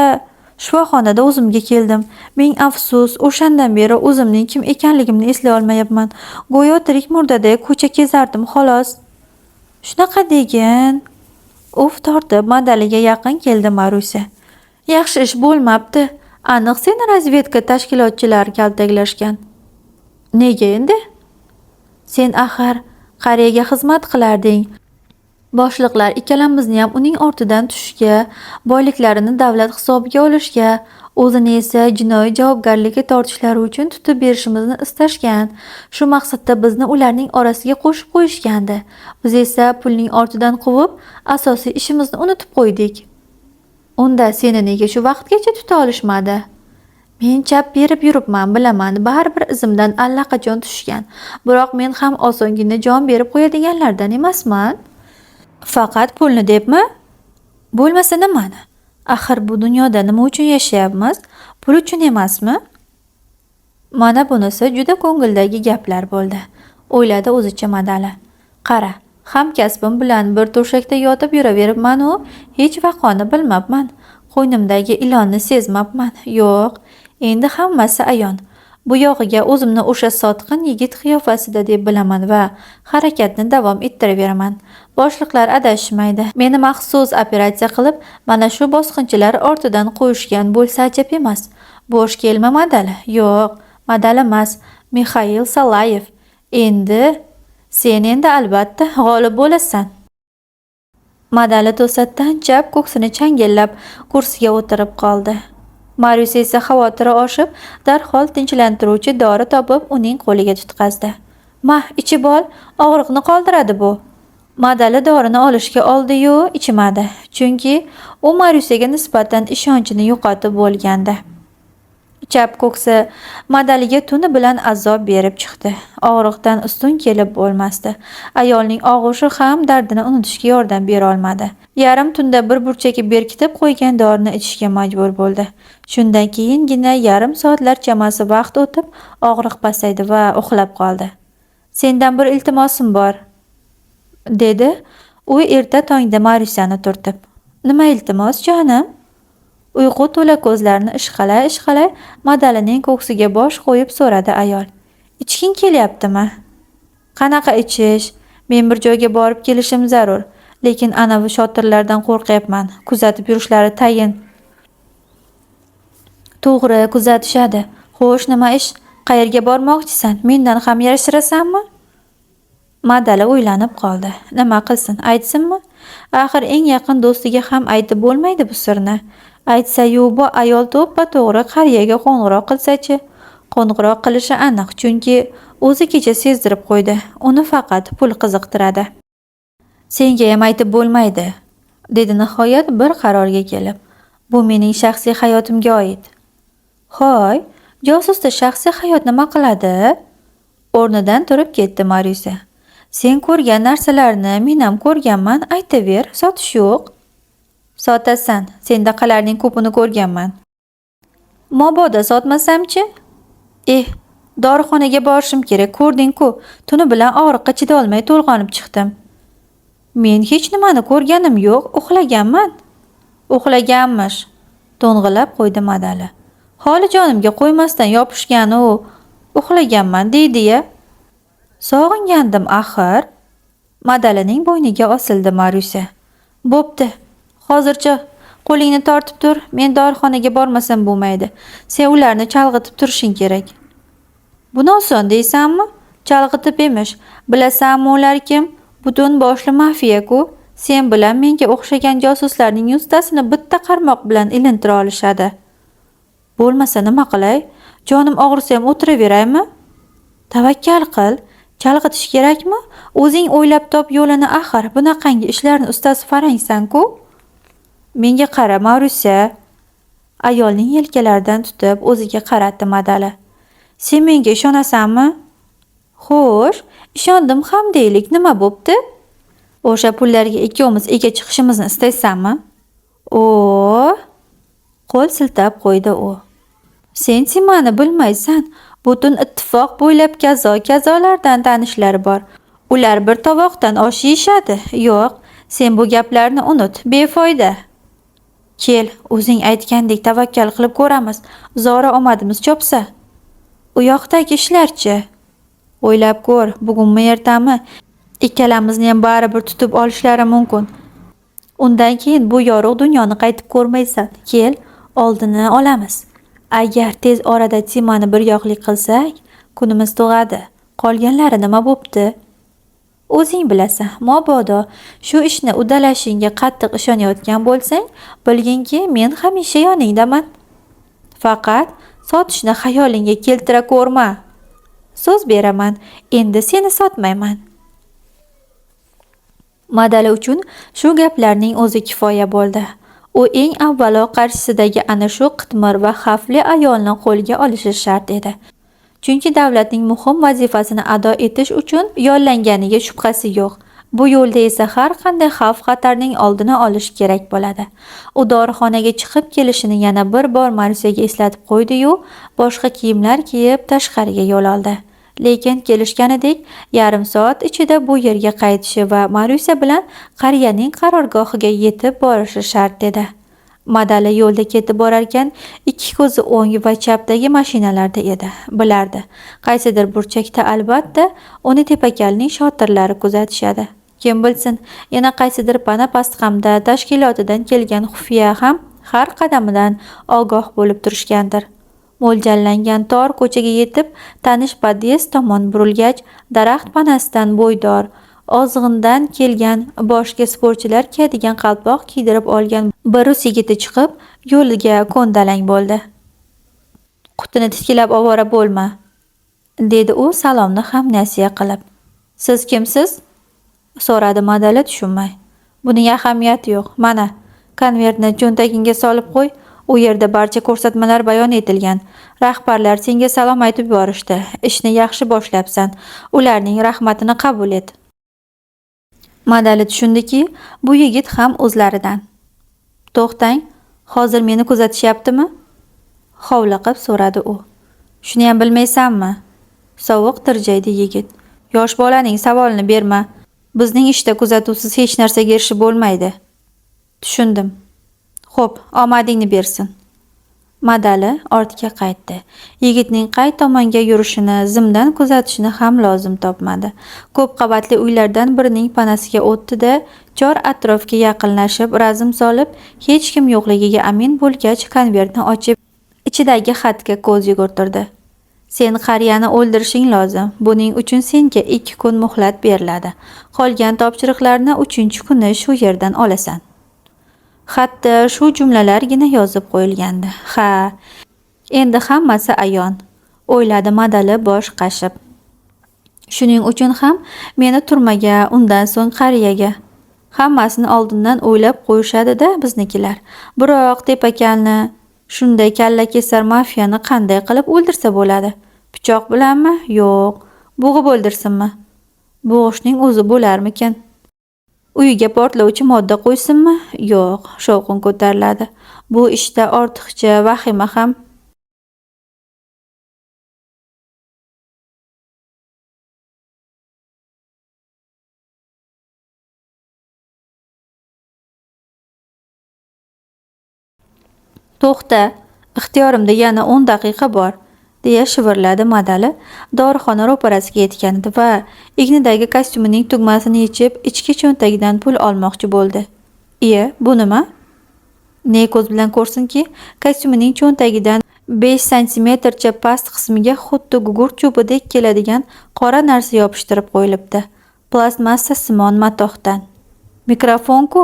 Speaker 1: shifoxonada o'zimga keldim. Ming afsus, o'shandan beri o'zimning kim ekanligimni eslay olmayapman. Go'yo tirik murdaday ko'cha kezardim, xolos. Shunaqa degin. Uf tortib Madaliga yaqin keldi Marusa. Yaxshi ish bo'lmabdi. Aniq seni razvedka tashkilotchilari kaltaklashgan. Nega endi? Sen axir qariyaga xizmat qilarding. Boshliqlar ikkalamizni ham uning ortidan tushishga, boyliklarini davlat hisobiga olishga, o'zini esa jinoiy javobgarlikka tortishlari uchun tutib berishimizni istashgan. Shu maqsadda bizni ularning orasiga qo'shib qo'yishgandi. Biz esa pulning ortidan quvib, asosiy ishimizni unutib qo'ydik. Unda seni nega shu vaqtgacha tuta olishmadi? Men chap berib yuribman, bilaman, baribir izimdan allaqachon tushgan. Biroq men ham osongina jon berib qo'yadiganlardan emasman. Faqat pulni debmi? Bo'lmasa nimani? Axir bu dunyoda nima uchun yashayapmiz? Pul uchun emasmi? Mana bunisi juda ko'ngildagi gaplar bo'ldi, o'yladi o'zicha Madali. Qara, hamkasbim bilan bir to'shakda yotib yuraveribman-u, hech vaqoni bilmabman. Qo'ynimdagi ilonni sezmabman. Yo'q, endi hammasi ayon. Bu yog'iga o'zimni o'sha sotqin yigit qiyofasida deb bilaman va harakatni davom ettiraveraman. Boshliqlar adashishmaydi. Meni maxsus operatsiya qilib, mana shu bosqinchilar ortidan qo'yishgan bo'lsa ajab emas. Bo'sh kelma Madali. Yo'q, Madali emas, Mixail Salayev. Endi sen endi albatta g'olib bo'lasan. Madali to'satdan chap ko'ksini changallab kursiga o'tirib qoldi. Marius esa xavotiri oshib, darhol tinchlantiruvchi dori topib uning qo'liga tutqazdi. "Ma, ichib ol, og'riqni qoldiradi bu." Madali dorini olishga oldi-yu, ichmadi, chunki u Mariusga nisbatan ishonchini yo'qotib bo'lgandi. Chap ko'ksi Madaliga tuni bilan azob berib chiqdi. Og'riqdan ustun kelib bo'lmasdi. Ayolning og'ushi ham dardini unutishga yordam bera olmadi. Yarim tunda bir burchakka berkitib qo'ygan dorini ichishga majbur bo'ldi. Shundan keyingina yarim soatlar chamasi vaqt o'tib, og'riq pasaydi va uxlab qoldi. "Sendan bir iltimosim bor", dedi u erta tongda Marusani turtib. "Nima iltimos, jonim?" Uyqu to'la ko'zlarini ishqalay-ishqalay Madalining ko'ksiga bosh qo'yib so'radi ayol. "Ichging kelyaptimi?" "Qanaqa ichish? Men bir joyga borib kelishim zarur, lekin anavi shotirlardan qo'rqyapman. Kuzatib yurishlari tayin." "To'g'ri, kuzatishadi. Xo'sh, nima ish? Qayerga bormoqchisan? Mendan ham yashirasanmi?" Madali o'ylanib qoldi. Nima qilsin, aytsinmi? Axir eng yaqin do'stiga ham aytib bo'lmaydi bu sirni. Aytsa-yu bu ayol to'ppa-to'g'ri qariyaga qo'ng'iroq qilsa-chi? Qo'ng'iroq qilishi aniq, chunki o'zi kecha sezdirib qo'ydi. Uni faqat pul qiziqtiradi. "Sengayam aytib bo'lmaydi", dedi nihoyat bir qarorga kelib. "Bu mening shaxsiy hayotimga oid." "Hoy, josusda shaxsiy hayot nima qiladi?" O'rnidan turib ketdi Maryusa. "Sen ko'rgan narsalarni men ham ko'rganman, aytaver, sotish yo'q." "Sotasan, sendaqalarning ko'pini ko'rganman." "Mabodo sotmasam-chi?" "Eh, Dorixonaga borishim kerak, ko'rding-ku, tuni bilan og'riqqa chidolmay to'lg'onib chiqdim. Men hech nimani ko'rganim yo'q, uxlaganman. Uxlaganmish, to'ng'illab qo'ydi Madali. Holi jonimga qo'ymasdan yopishgani u. Uxlaganman deydi-ya. Sog'ingandim axir. Madalining bo'yniga osildi Marusia. Bo'pti. Hozircha qo'lingni tortib tur, men dorixonaga bormasam bo'lmaydi. Sen ularni chalg'itib turishing kerak. Buni oson deysanmi? Chalg'itib emish. Bilasanmi ular kim? Butun boshli mafiya-ku. Sen bilan menga o'xshagan josuslarning yuztasini bitta qarmoq bilan ilintira olishadi. Bo'lmasa nima qilay? Jonim og'risa ham o'tiraveraymi? Tavakkal qil. Chalg'itish kerakmi? O'zing o'ylab top yo'lini axir. Bunaqangi ishlarni ustasi farangsan-ku. Menga qara, Marusia. Ayolning yelkalaridan tutib o'ziga qaratdi Madali. Sen menga ishonasanmi? Xo'sh, ishondim ham deylik, nima bo'pti? O'sha pullarga ikkovimiz ega chiqishimizni istaysanmi? O, qo'l siltab qo'ydi u. Sen Timani bilmaysan. Butun ittifoq bo'ylab kazo-kazolardan tanishlari bor. Ular bir tovoqdan osh yeyishadi. Yo'q, sen bu gaplarni unut, befoyda. Kel, o'zing aytgandek tavakkal qilib ko'ramiz. Zora omadimiz chopsa. U yoqdagi ishlarchi? O'ylab ko'r, bugunmi ertami? Ikkalamizni ham baribir tutib olishlari mumkin. Undan keyin bu yorug' dunyoni qaytib ko'rmaysan. Kel, oldini olamiz. Agar tez orada Timani bir yoqlik qilsak, kunimiz tug'adi. Qolganlari nima bo'pti? O'zing bilasan, mabodo shu ishni uddalashingga qattiq ishonayotgan bo'lsang, bilginki, men hamisha yoningdaman. Faqat sotishni xayolingga keltira ko'rma. So'z beraman, endi seni sotmayman. Madali uchun shu gaplarning o'zi kifoya bo'ldi. U eng avvalo qarshisidagi ana shu qitmir va xavfli ayolni qo'lga olishi shart edi. Chunki davlatning muhim vazifasini ado etish uchun yollanganiga shubhasi yo'q. Bu yo'lda esa har qanday xavf-xatarning oldini olish kerak bo'ladi. U dorixonaga chiqib kelishini yana bir bor Marusiyaga eslatib qo'ydi-yu, boshqa kiyimlar kiyib tashqariga yo'l oldi. Lekin kelishganidek, yarim soat ichida bu yerga qaytishi va Marusiya bilan qariyaning qarorgohiga yetib borishi shart edi. Madali yo'lda ketib borarkan, ikki ko'zi o'ng va chapdagi mashinalarda edi. Bilardi, qaysidir burchakda albatta uni tepakalning shotirlari kuzatishadi. Kim bilsin, yana qaysidir pana pastqamda tashkilotidan kelgan xufiya ham har qadamidan ogoh bo'lib turishgandir. Mo'ljallangan tor ko'chaga yetib, tanish podyezd tomon burilgach, daraxt panasidan bo'ydor, ozg'indan kelgan, boshga sportchilar kiyadigan qalpoq kiydirib olgan bir rus yigiti chiqib, yo'liga ko'ndalang bo'ldi. Qutini titkilab ovora bo'lma, dedi u salomni ham nasiya qilib. Siz kimsiz? So'radi Madali tushunmay. Buning ahamiyati yo'q. Mana, konvertni cho'ntagingga solib qo'y. U yerda barcha ko'rsatmalar bayon etilgan. Rahbarlar senga salom aytib yuborishdi. Ishni yaxshi boshlabsan. Ularning rahmatini qabul et. Madali tushundiki, bu yigit ham o'zlaridan. To'xtang, hozir meni kuzatishyaptimi? Hovliqib so'radi u. Shuniyam bilmaysanmi? Sovuq tirjaydi yigit. Yosh bolaning savolini berma. Bizning ishda kuzatuvsiz hech narsaga erishib bo'lmaydi. Tushundim. Xo'p, omadingni bersin. Madali ortga qaytdi. Yigitning qay tomonga yurishini zimdan kuzatishni ham lozim topmadi. Ko'p qavatli uylardan birining panasiga o'tdi-da, chor atrofga yaqinlashib, razm solib, hech kim yo'qligiga amin bo'lgach, konvertni ochib, ichidagi xatga ko'z yugurtirdi. Sen qariyani o'ldirishing lozim. Buning uchun senga 2 kun muhlat beriladi. Qolgan topshiriqlarni 3-kuni shu yerdan olasan. Xatda shu jumlalargina yozib qo'yilgandi. Ha, endi hammasi ayon, o'yladi Madali bosh qashib. Shuning uchun ham meni turmaga, undan so'ng qariyaga. Hammasini oldindan o'ylab qo'yishadi-da biznikilar. Biroq tepakalni, shunday kallakesar mafiyani qanday qilib o'ldirsa bo'ladi? Pichoq bilanmi? Yo'q. Bo'g'ib o'ldirsinmi? Bo'g'ishning o'zi bo'larmikin? Uyiga portlovchi modda qo'ysinmi? Yo'q, shovqin ko'tariladi. Bu ishda ortiqcha vahima ham To'xta, ixtiyorimda yana 10 daqiqa bor, deya shivirladi Madali dorixona ro'parasiga yetganida va egnidagi kostyumining tugmasini yechib, ichki cho'ntagidan pul olmoqchi bo'ldi. Iye, bu nima? Ne ko'z bilan ko'rsinki, kostyumining cho'ntagidan 5 santimetrcha past qismiga xuddi gugurt cho'pidek keladigan qora narsa yopishtirib qo'yilibdi. Plastmassa simon matohdan. Mikrofon-ku!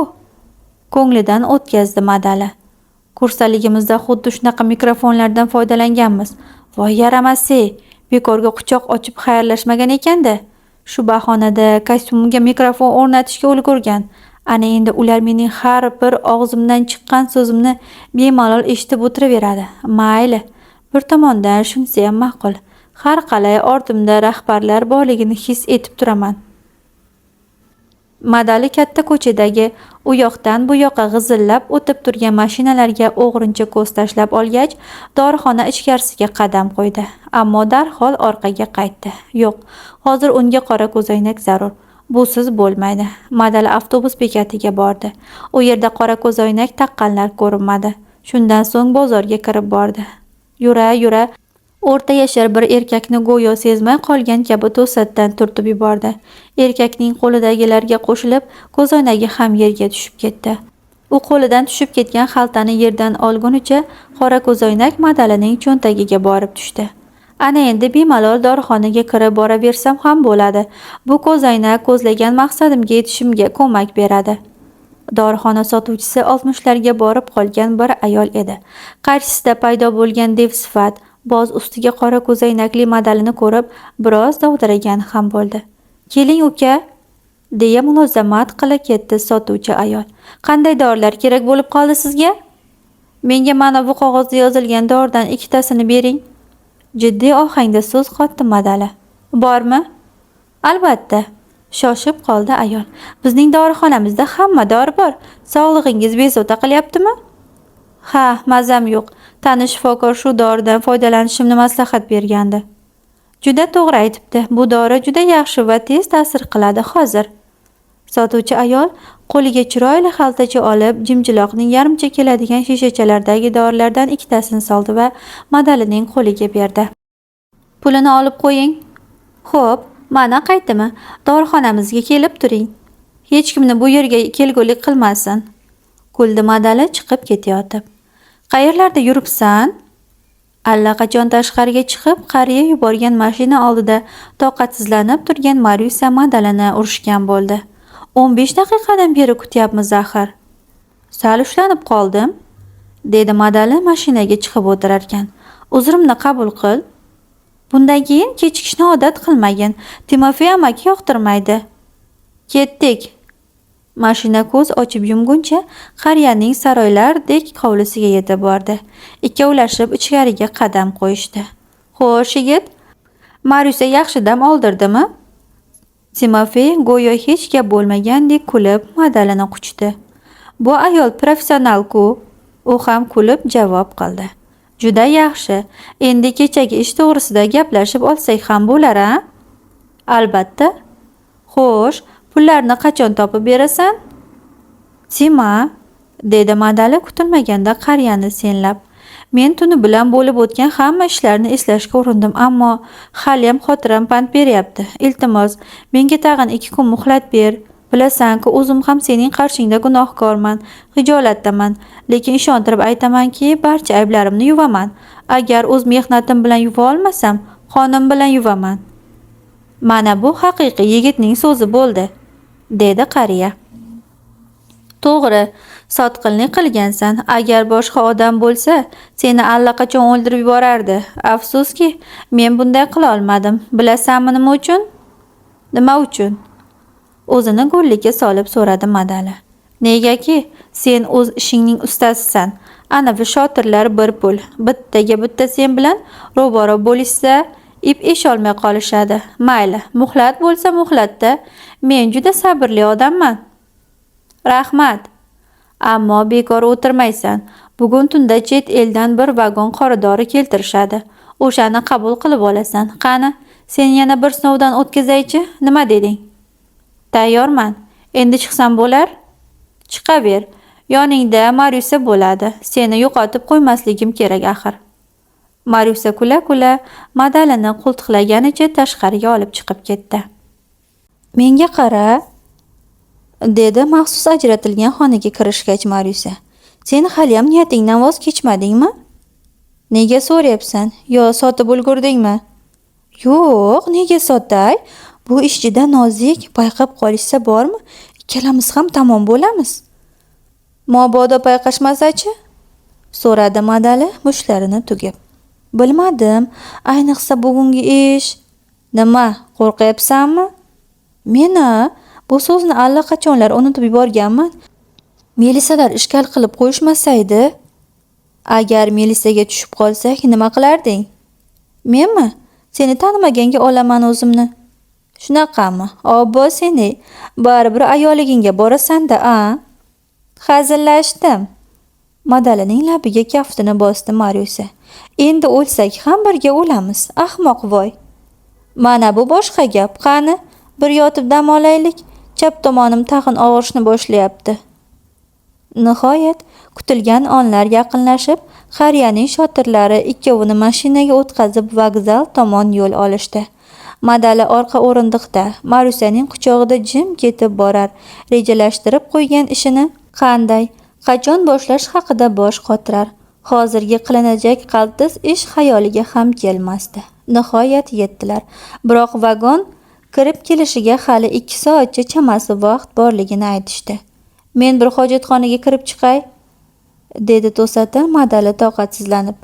Speaker 1: Ko'nglidan o'tkazdi Madali. Kursdaligimizda xuddi shunaqa mikrofonlardan foydalanganmiz. Voy yaramas-ey, bekorga quchoq ochib xayrlashmagan ekan-da. Shu bahonada kostyumimga mikrofon o'rnatishga ulgurgan. Ana endi ular mening har bir og'zimdan chiqqan so'zimni bemalol eshitib o'tiraveradi. Mayli, bir tomondan shunisiyam ma'qul. Har qalay ortimda rahbarlar borligini his etib turaman. Madali katta ko'chadagi u yoqdan bu yoqqa g'izillab o'tib turgan mashinalarga o'g'rincha ko'z tashlab olgach, dorixona ichkarisiga qadam qo'ydi. Ammo darhol orqaga qaytdi. Yo'q, hozir unga qora ko'zoynak zarur. Busiz bo'lmaydi. Madali avtobus bekatiga bordi. U yerda qora ko'zoynak taqqanlar ko'rinmadi. Shundan so'ng bozorga kirib bordi. Yura-yura o'rta yashar bir erkakni go'yo sezmay qolgan kabi to'satdan turtib yubordi. Erkakning qo'lidagilarga qo'shilib, ko'zoynagi ham yerga tushib ketdi. U qo'lidan tushib ketgan xaltani yerdan olgunicha qora ko'zoynak Madalining cho'ntagiga borib tushdi. Ana endi bemalol dorixonaga kirib boraversam ham bo'ladi. Bu ko'zoynak ko'zlagan maqsadimga yetishimga ko'mak beradi. Dorixona sotuvchisi 60larga borib qolgan bir ayol edi. Qarshisida paydo bo'lgan devsifat, boz ustiga qora ko'zoynakli Madalini ko'rib, biroz dovdiragan ham bo'ldi. "Keling uka", deya mulozamat qila ketdi sotuvchi ayol. "Qanday dorilar kerak bo'lib qoldi sizga?" "Menga mana bu qog'ozda yozilgan doridan ikkitasini bering." Jiddiy ohangda so'z qotdi Madali. "Bormi?" "Albatta." Shoshib qoldi ayol. "Bizning dorixonamizda hamma dori bor. Sog'lig'ingiz bezovta qilyaptimi?" "Ha, mazam yo'q. Tanish shifokor shu doridan foydalanishimni maslahat bergandi." "Juda to'g'ri aytibdi. Bu dori juda yaxshi va tez ta'sir qiladi hozir." Sotuvchi ayol qo'liga chiroyli xaltacha olib, jimjiloqning yarmicha keladigan shishachalardagi dorilardan ikkitasini soldi va Madalining qo'liga berdi. "Pulini olib qo'ying." "Xo'p, mana qaytdimi? Dorixonamizga kelib turing. Hech kimni bu yerga kelgulik qilmasin." Kuldi Madali chiqib ketayotib. "Qayerlarda yuribsan?" Allaqachon tashqariga chiqib, qariya yuborgan mashina oldida toqatsizlanib turgan Maryusa Madalini urishgan bo'ldi. 15 daqiqadan beri kutyapmiz axir. "Sal ushlanib qoldim", dedi Madali mashinaga chiqib o'tirarkan. "Uzrimni qabul qil. Bundan keyin kechikishni odat qilmagin. Timofey amaki yoqtirmaydi." "Ketdik." Mashina ko'z ochib yumguncha qariyaning saroylardek hovlisiga yetib bordi. Ikkovlashib ichkariga qadam qo'yishdi. "Xo'sh, yigit, Maryusa yaxshi dam oldirdimi?" Timofey go'yo hech gap bo'lmagandek kulib Madalini quchdi. "Bu ayol professional-ku." U ham kulib javob qildi. "Juda yaxshi. Endi kechagi ish to'g'risida gaplashib olsak ham bo'lar, a?" "Albatta." "Xo'sh, pullarni qachon topib berasan?" "Tima", dedi Madali kutilmaganda qariyani senlab. "Men tuni bilan bo'lib o'tgan hamma ishlarni eslashga urindim, ammo haliyam xotiram pand beryapti. Iltimos, menga tag'in 2 kun muhlat ber. Bilasan-ku, o'zim ham sening qarshingda gunohkorman, xijolatdaman. Lekin ishontirib aytamanki, barcha ayblarimni yuvaman. Agar o'z mehnatim bilan yuva olmasam, qonim bilan yuvaman." "Mana bu haqiqiy yigitning so'zi bo'ldi", dedi qariya. "To'g'ri, sotqinlik qilgansan. Agar boshqa odam bo'lsa, seni allaqachon o'ldirib yuborardi. Afsuski, men bunday qila olmadim. Bilasanmi nima uchun?" "Nima uchun?" O'zini go'llikka solib so'radi Madali. "Negaki, sen o'z ishingning ustasisan. Anavi shotirlar bir pul. Bittaga bitta sen bilan ro'baro bo'lishsa, ip esholmay qolishadi. Mayli, muhlat bo'lsa muhlatda. Men juda sabrli odamman." "Rahmat. Ammo bekor o'tirmaysan. Bugun tunda chet eldan bir vagon qoradori keltirishadi. O'shani qabul qilib olasan. Qani, seni yana bir sinovdan o'tkazaychi, nima deding?" "Tayyorman. Endi chiqsam bo'lar?" "Chiqaver. Yoningda Maryusa bo'ladi. Seni yo'qotib qo'ymasligim kerak axir. Maryusa kula-kula Madalini qo'ltiqlaganicha tashqariga olib chiqib ketdi. Menga qara, dedi maxsus ajratilgan xonaga kirishgach Maryusa. Sen haliyam niyatingdan voz kechmadingmi? Nega so'rayapsan? Yo sotib ulgurdingmi? Yo'q, nega sotay? Bu ish juda nozik, payqab qolishsa bormi? Ikkalamiz ham tamom bo'lamiz. Mabodo payqashmasa-chi? So'radi Madali mushtlarini tugib. Bilmadim, ayniqsa bugungi ish. Nima, qo'rqyapsanmi? Meni? Bu so'zni allaqachonlar unutib yuborganman. Melisalar ishkal qilib qo'yishmasaydi. Agar melisaga tushib qolsak, nima qilarding? Menmi? Seni tanimaganga olaman o'zimni. Shunaqami? Obbo seni, baribir ayolligingga borasan-da, a? Hazillashdim. Madalining labiga kaftini bosdi Maryusa. Endi o'lsak ham birga o'lamiz, ahmoq voy. Mana bu boshqa gap. Qani, bir yotib dam olaylik. Chap tomonim tag'in og'rishni boshlayapti. Nihoyat kutilgan onlar yaqinlashib, xariyaning shotirlari ikkovini mashinaga o'tqazib vokzal tomon yo'l olishdi. Madali orqa o'rindiqda, Maryusaning quchog'ida jim ketib borar, rejalashtirib qo'ygan ishini qanday, qachon boshlash haqida bosh qotirar. Hozirgi qilinajak qaltis ish xayoliga ham kelmasdi. Nihoyat yetdilar. Biroq vagon kirib kelishiga hali 2 soatcha chamasi vaqt borligini aytishdi. Men bir hojatxonaga kirib chiqay, dedi to'satdan Madali toqatsizlanib.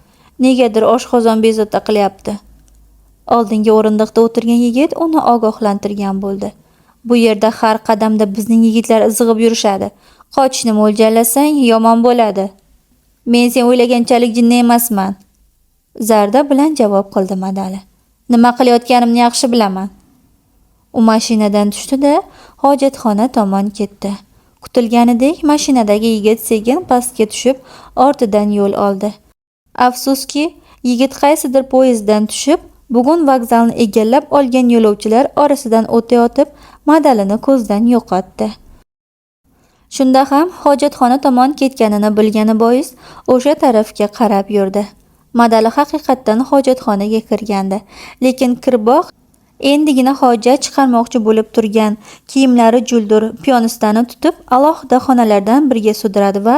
Speaker 1: Negadir oshqozon bezovta qilyapti. Oldingi o'rindiqda o'tirgan yigit uni ogohlantirgan bo'ldi. Bu yerda har qadamda bizning yigitlar izg'ib yurishadi. Qochishni mo'ljallasang yomon bo'ladi. Men sen o'ylaganchalik jinni emasman. Zarda bilan javob qildi Madali. Nima qilayotganimni yaxshi bilaman. U mashinadan tushdi-da, hojatxona tomon ketdi. Kutilganidek mashinadagi yigit sekin pastga tushib, ortidan yo'l oldi. Afsuski, yigit qaysidir poyezddan tushib, bugun vokzalni egallab olgan yo'lovchilar orasidan o'tayotib, Madalini ko'zdan yo'qotdi. Shunda ham hojatxona tomon ketganini bilgani bois o'sha tarafga qarab yurdi. Madali haqiqatdan hojatxonaga kirgandi, lekin kirboq endigina hojat chiqarmoqchi bo'lib turgan, kiyimlari juldur piyonistani tutib, alohida xonalardan biriga sudradi va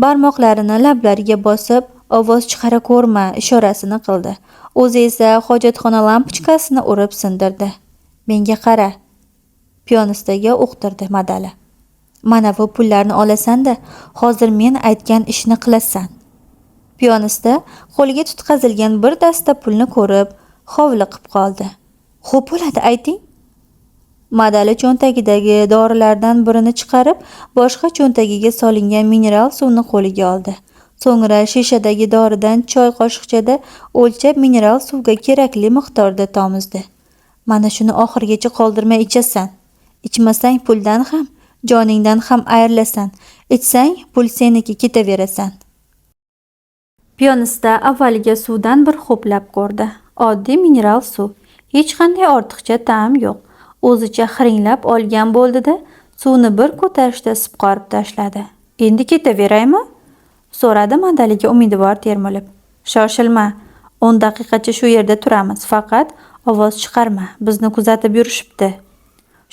Speaker 1: barmoqlarini lablariga bosib, ovoz chiqara ko'rma ishorasini qildi. O'zi esa hojatxona lampochkasini urib sindirdi. Menga qara, piyonistaga uqtirdi Madali. Mana bu pullarni olasan-da, hozir men aytgan ishni qilasan. Piyonista qo'liga tutqazilgan bir dasta pulni ko'rib, hovliqib qoldi. Xo'p bo'ladi, ayting. Madali cho'ntagidagi dorilardan birini chiqarib, boshqa cho'ntagiga solingan mineral suvni qo'liga oldi. So'ngra shishadagi doridan choy qoshiqchada o'lchab mineral suvga kerakli miqdorda tomizdi. Mana shuni oxirigacha qoldirmay ichasan. Ichmasang puldan ham, joningdan ham ayrilasan. Ichsang pul seniki, ketaverasan. Piyonista avvaliga suvdan bir ho'plab ko'rdi. Oddiy mineral suv. Hech qanday ortiqcha ta'm yo'q. O'zicha xiringlab olgan bo'ldi-da, suvni bir ko'tarishda sipqorib tashladi. Endi ketaveraymi? So'radi Madaliga umidvor termilib. Shoshilma. 10 daqiqacha shu yerda turamiz. Faqat ovoz chiqarma. Bizni kuzatib yurishibdi.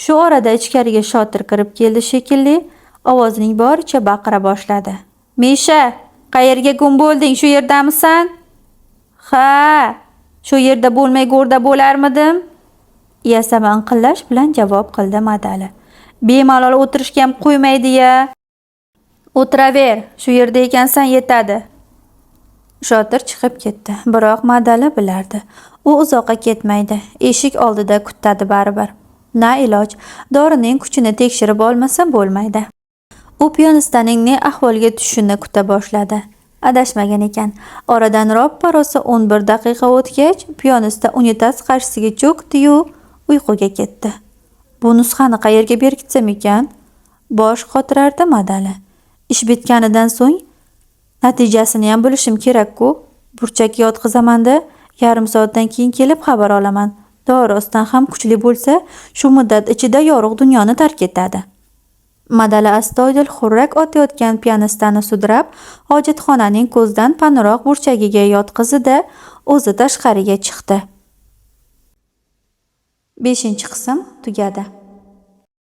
Speaker 1: Shu orada ichkariga shotir kirib keldi shekilli, ovozining boricha baqira boshladi. Misha, qayerga gum bo'lding? Shu yerdamisan? Ha, shu yerda bo'lmay go'rda bo'larmidim? Yasama inqillash bilan javob qildi Madali. Bemalol o'tirishga ham qo'ymaydi-ya. O'tiraver, shu yerda ekansan yetadi. Shotir chiqib ketdi, biroq Madali bilardi. U uzoqqa ketmaydi. Eshik oldida kutadi baribir. Na iloj, dorining kuchini tekshirib olmasa bo'lmaydi. U piyonistaning ne ahvolga tushishini kuta boshladi. Adashmagan ekan. Oradan roppa-rosa 11 daqiqa o'tgach, piyonista unitaz qarshisiga cho'kdi-yu, uyquga ketdi. Bu nusxani qayerga berkitsam ekan? Bosh qotirardi Madali. Ish bitganidan so'ng natijasini ham bilishim kerak-ku. Burchakka yotqizaman-da, yarim soatdan keyin kelib xabar olaman. Dori rostdan ham kuchli bo'lsa, shu muddat ichida yorug' dunyoni tark etadi. Madali astoydil xurrak otayotgan piyonistani sudrab, hojatxonaning ko'zdan panaroq burchagiga yotqizdi-da, o'zi tashqariga chiqdi. 5-qism tugadi.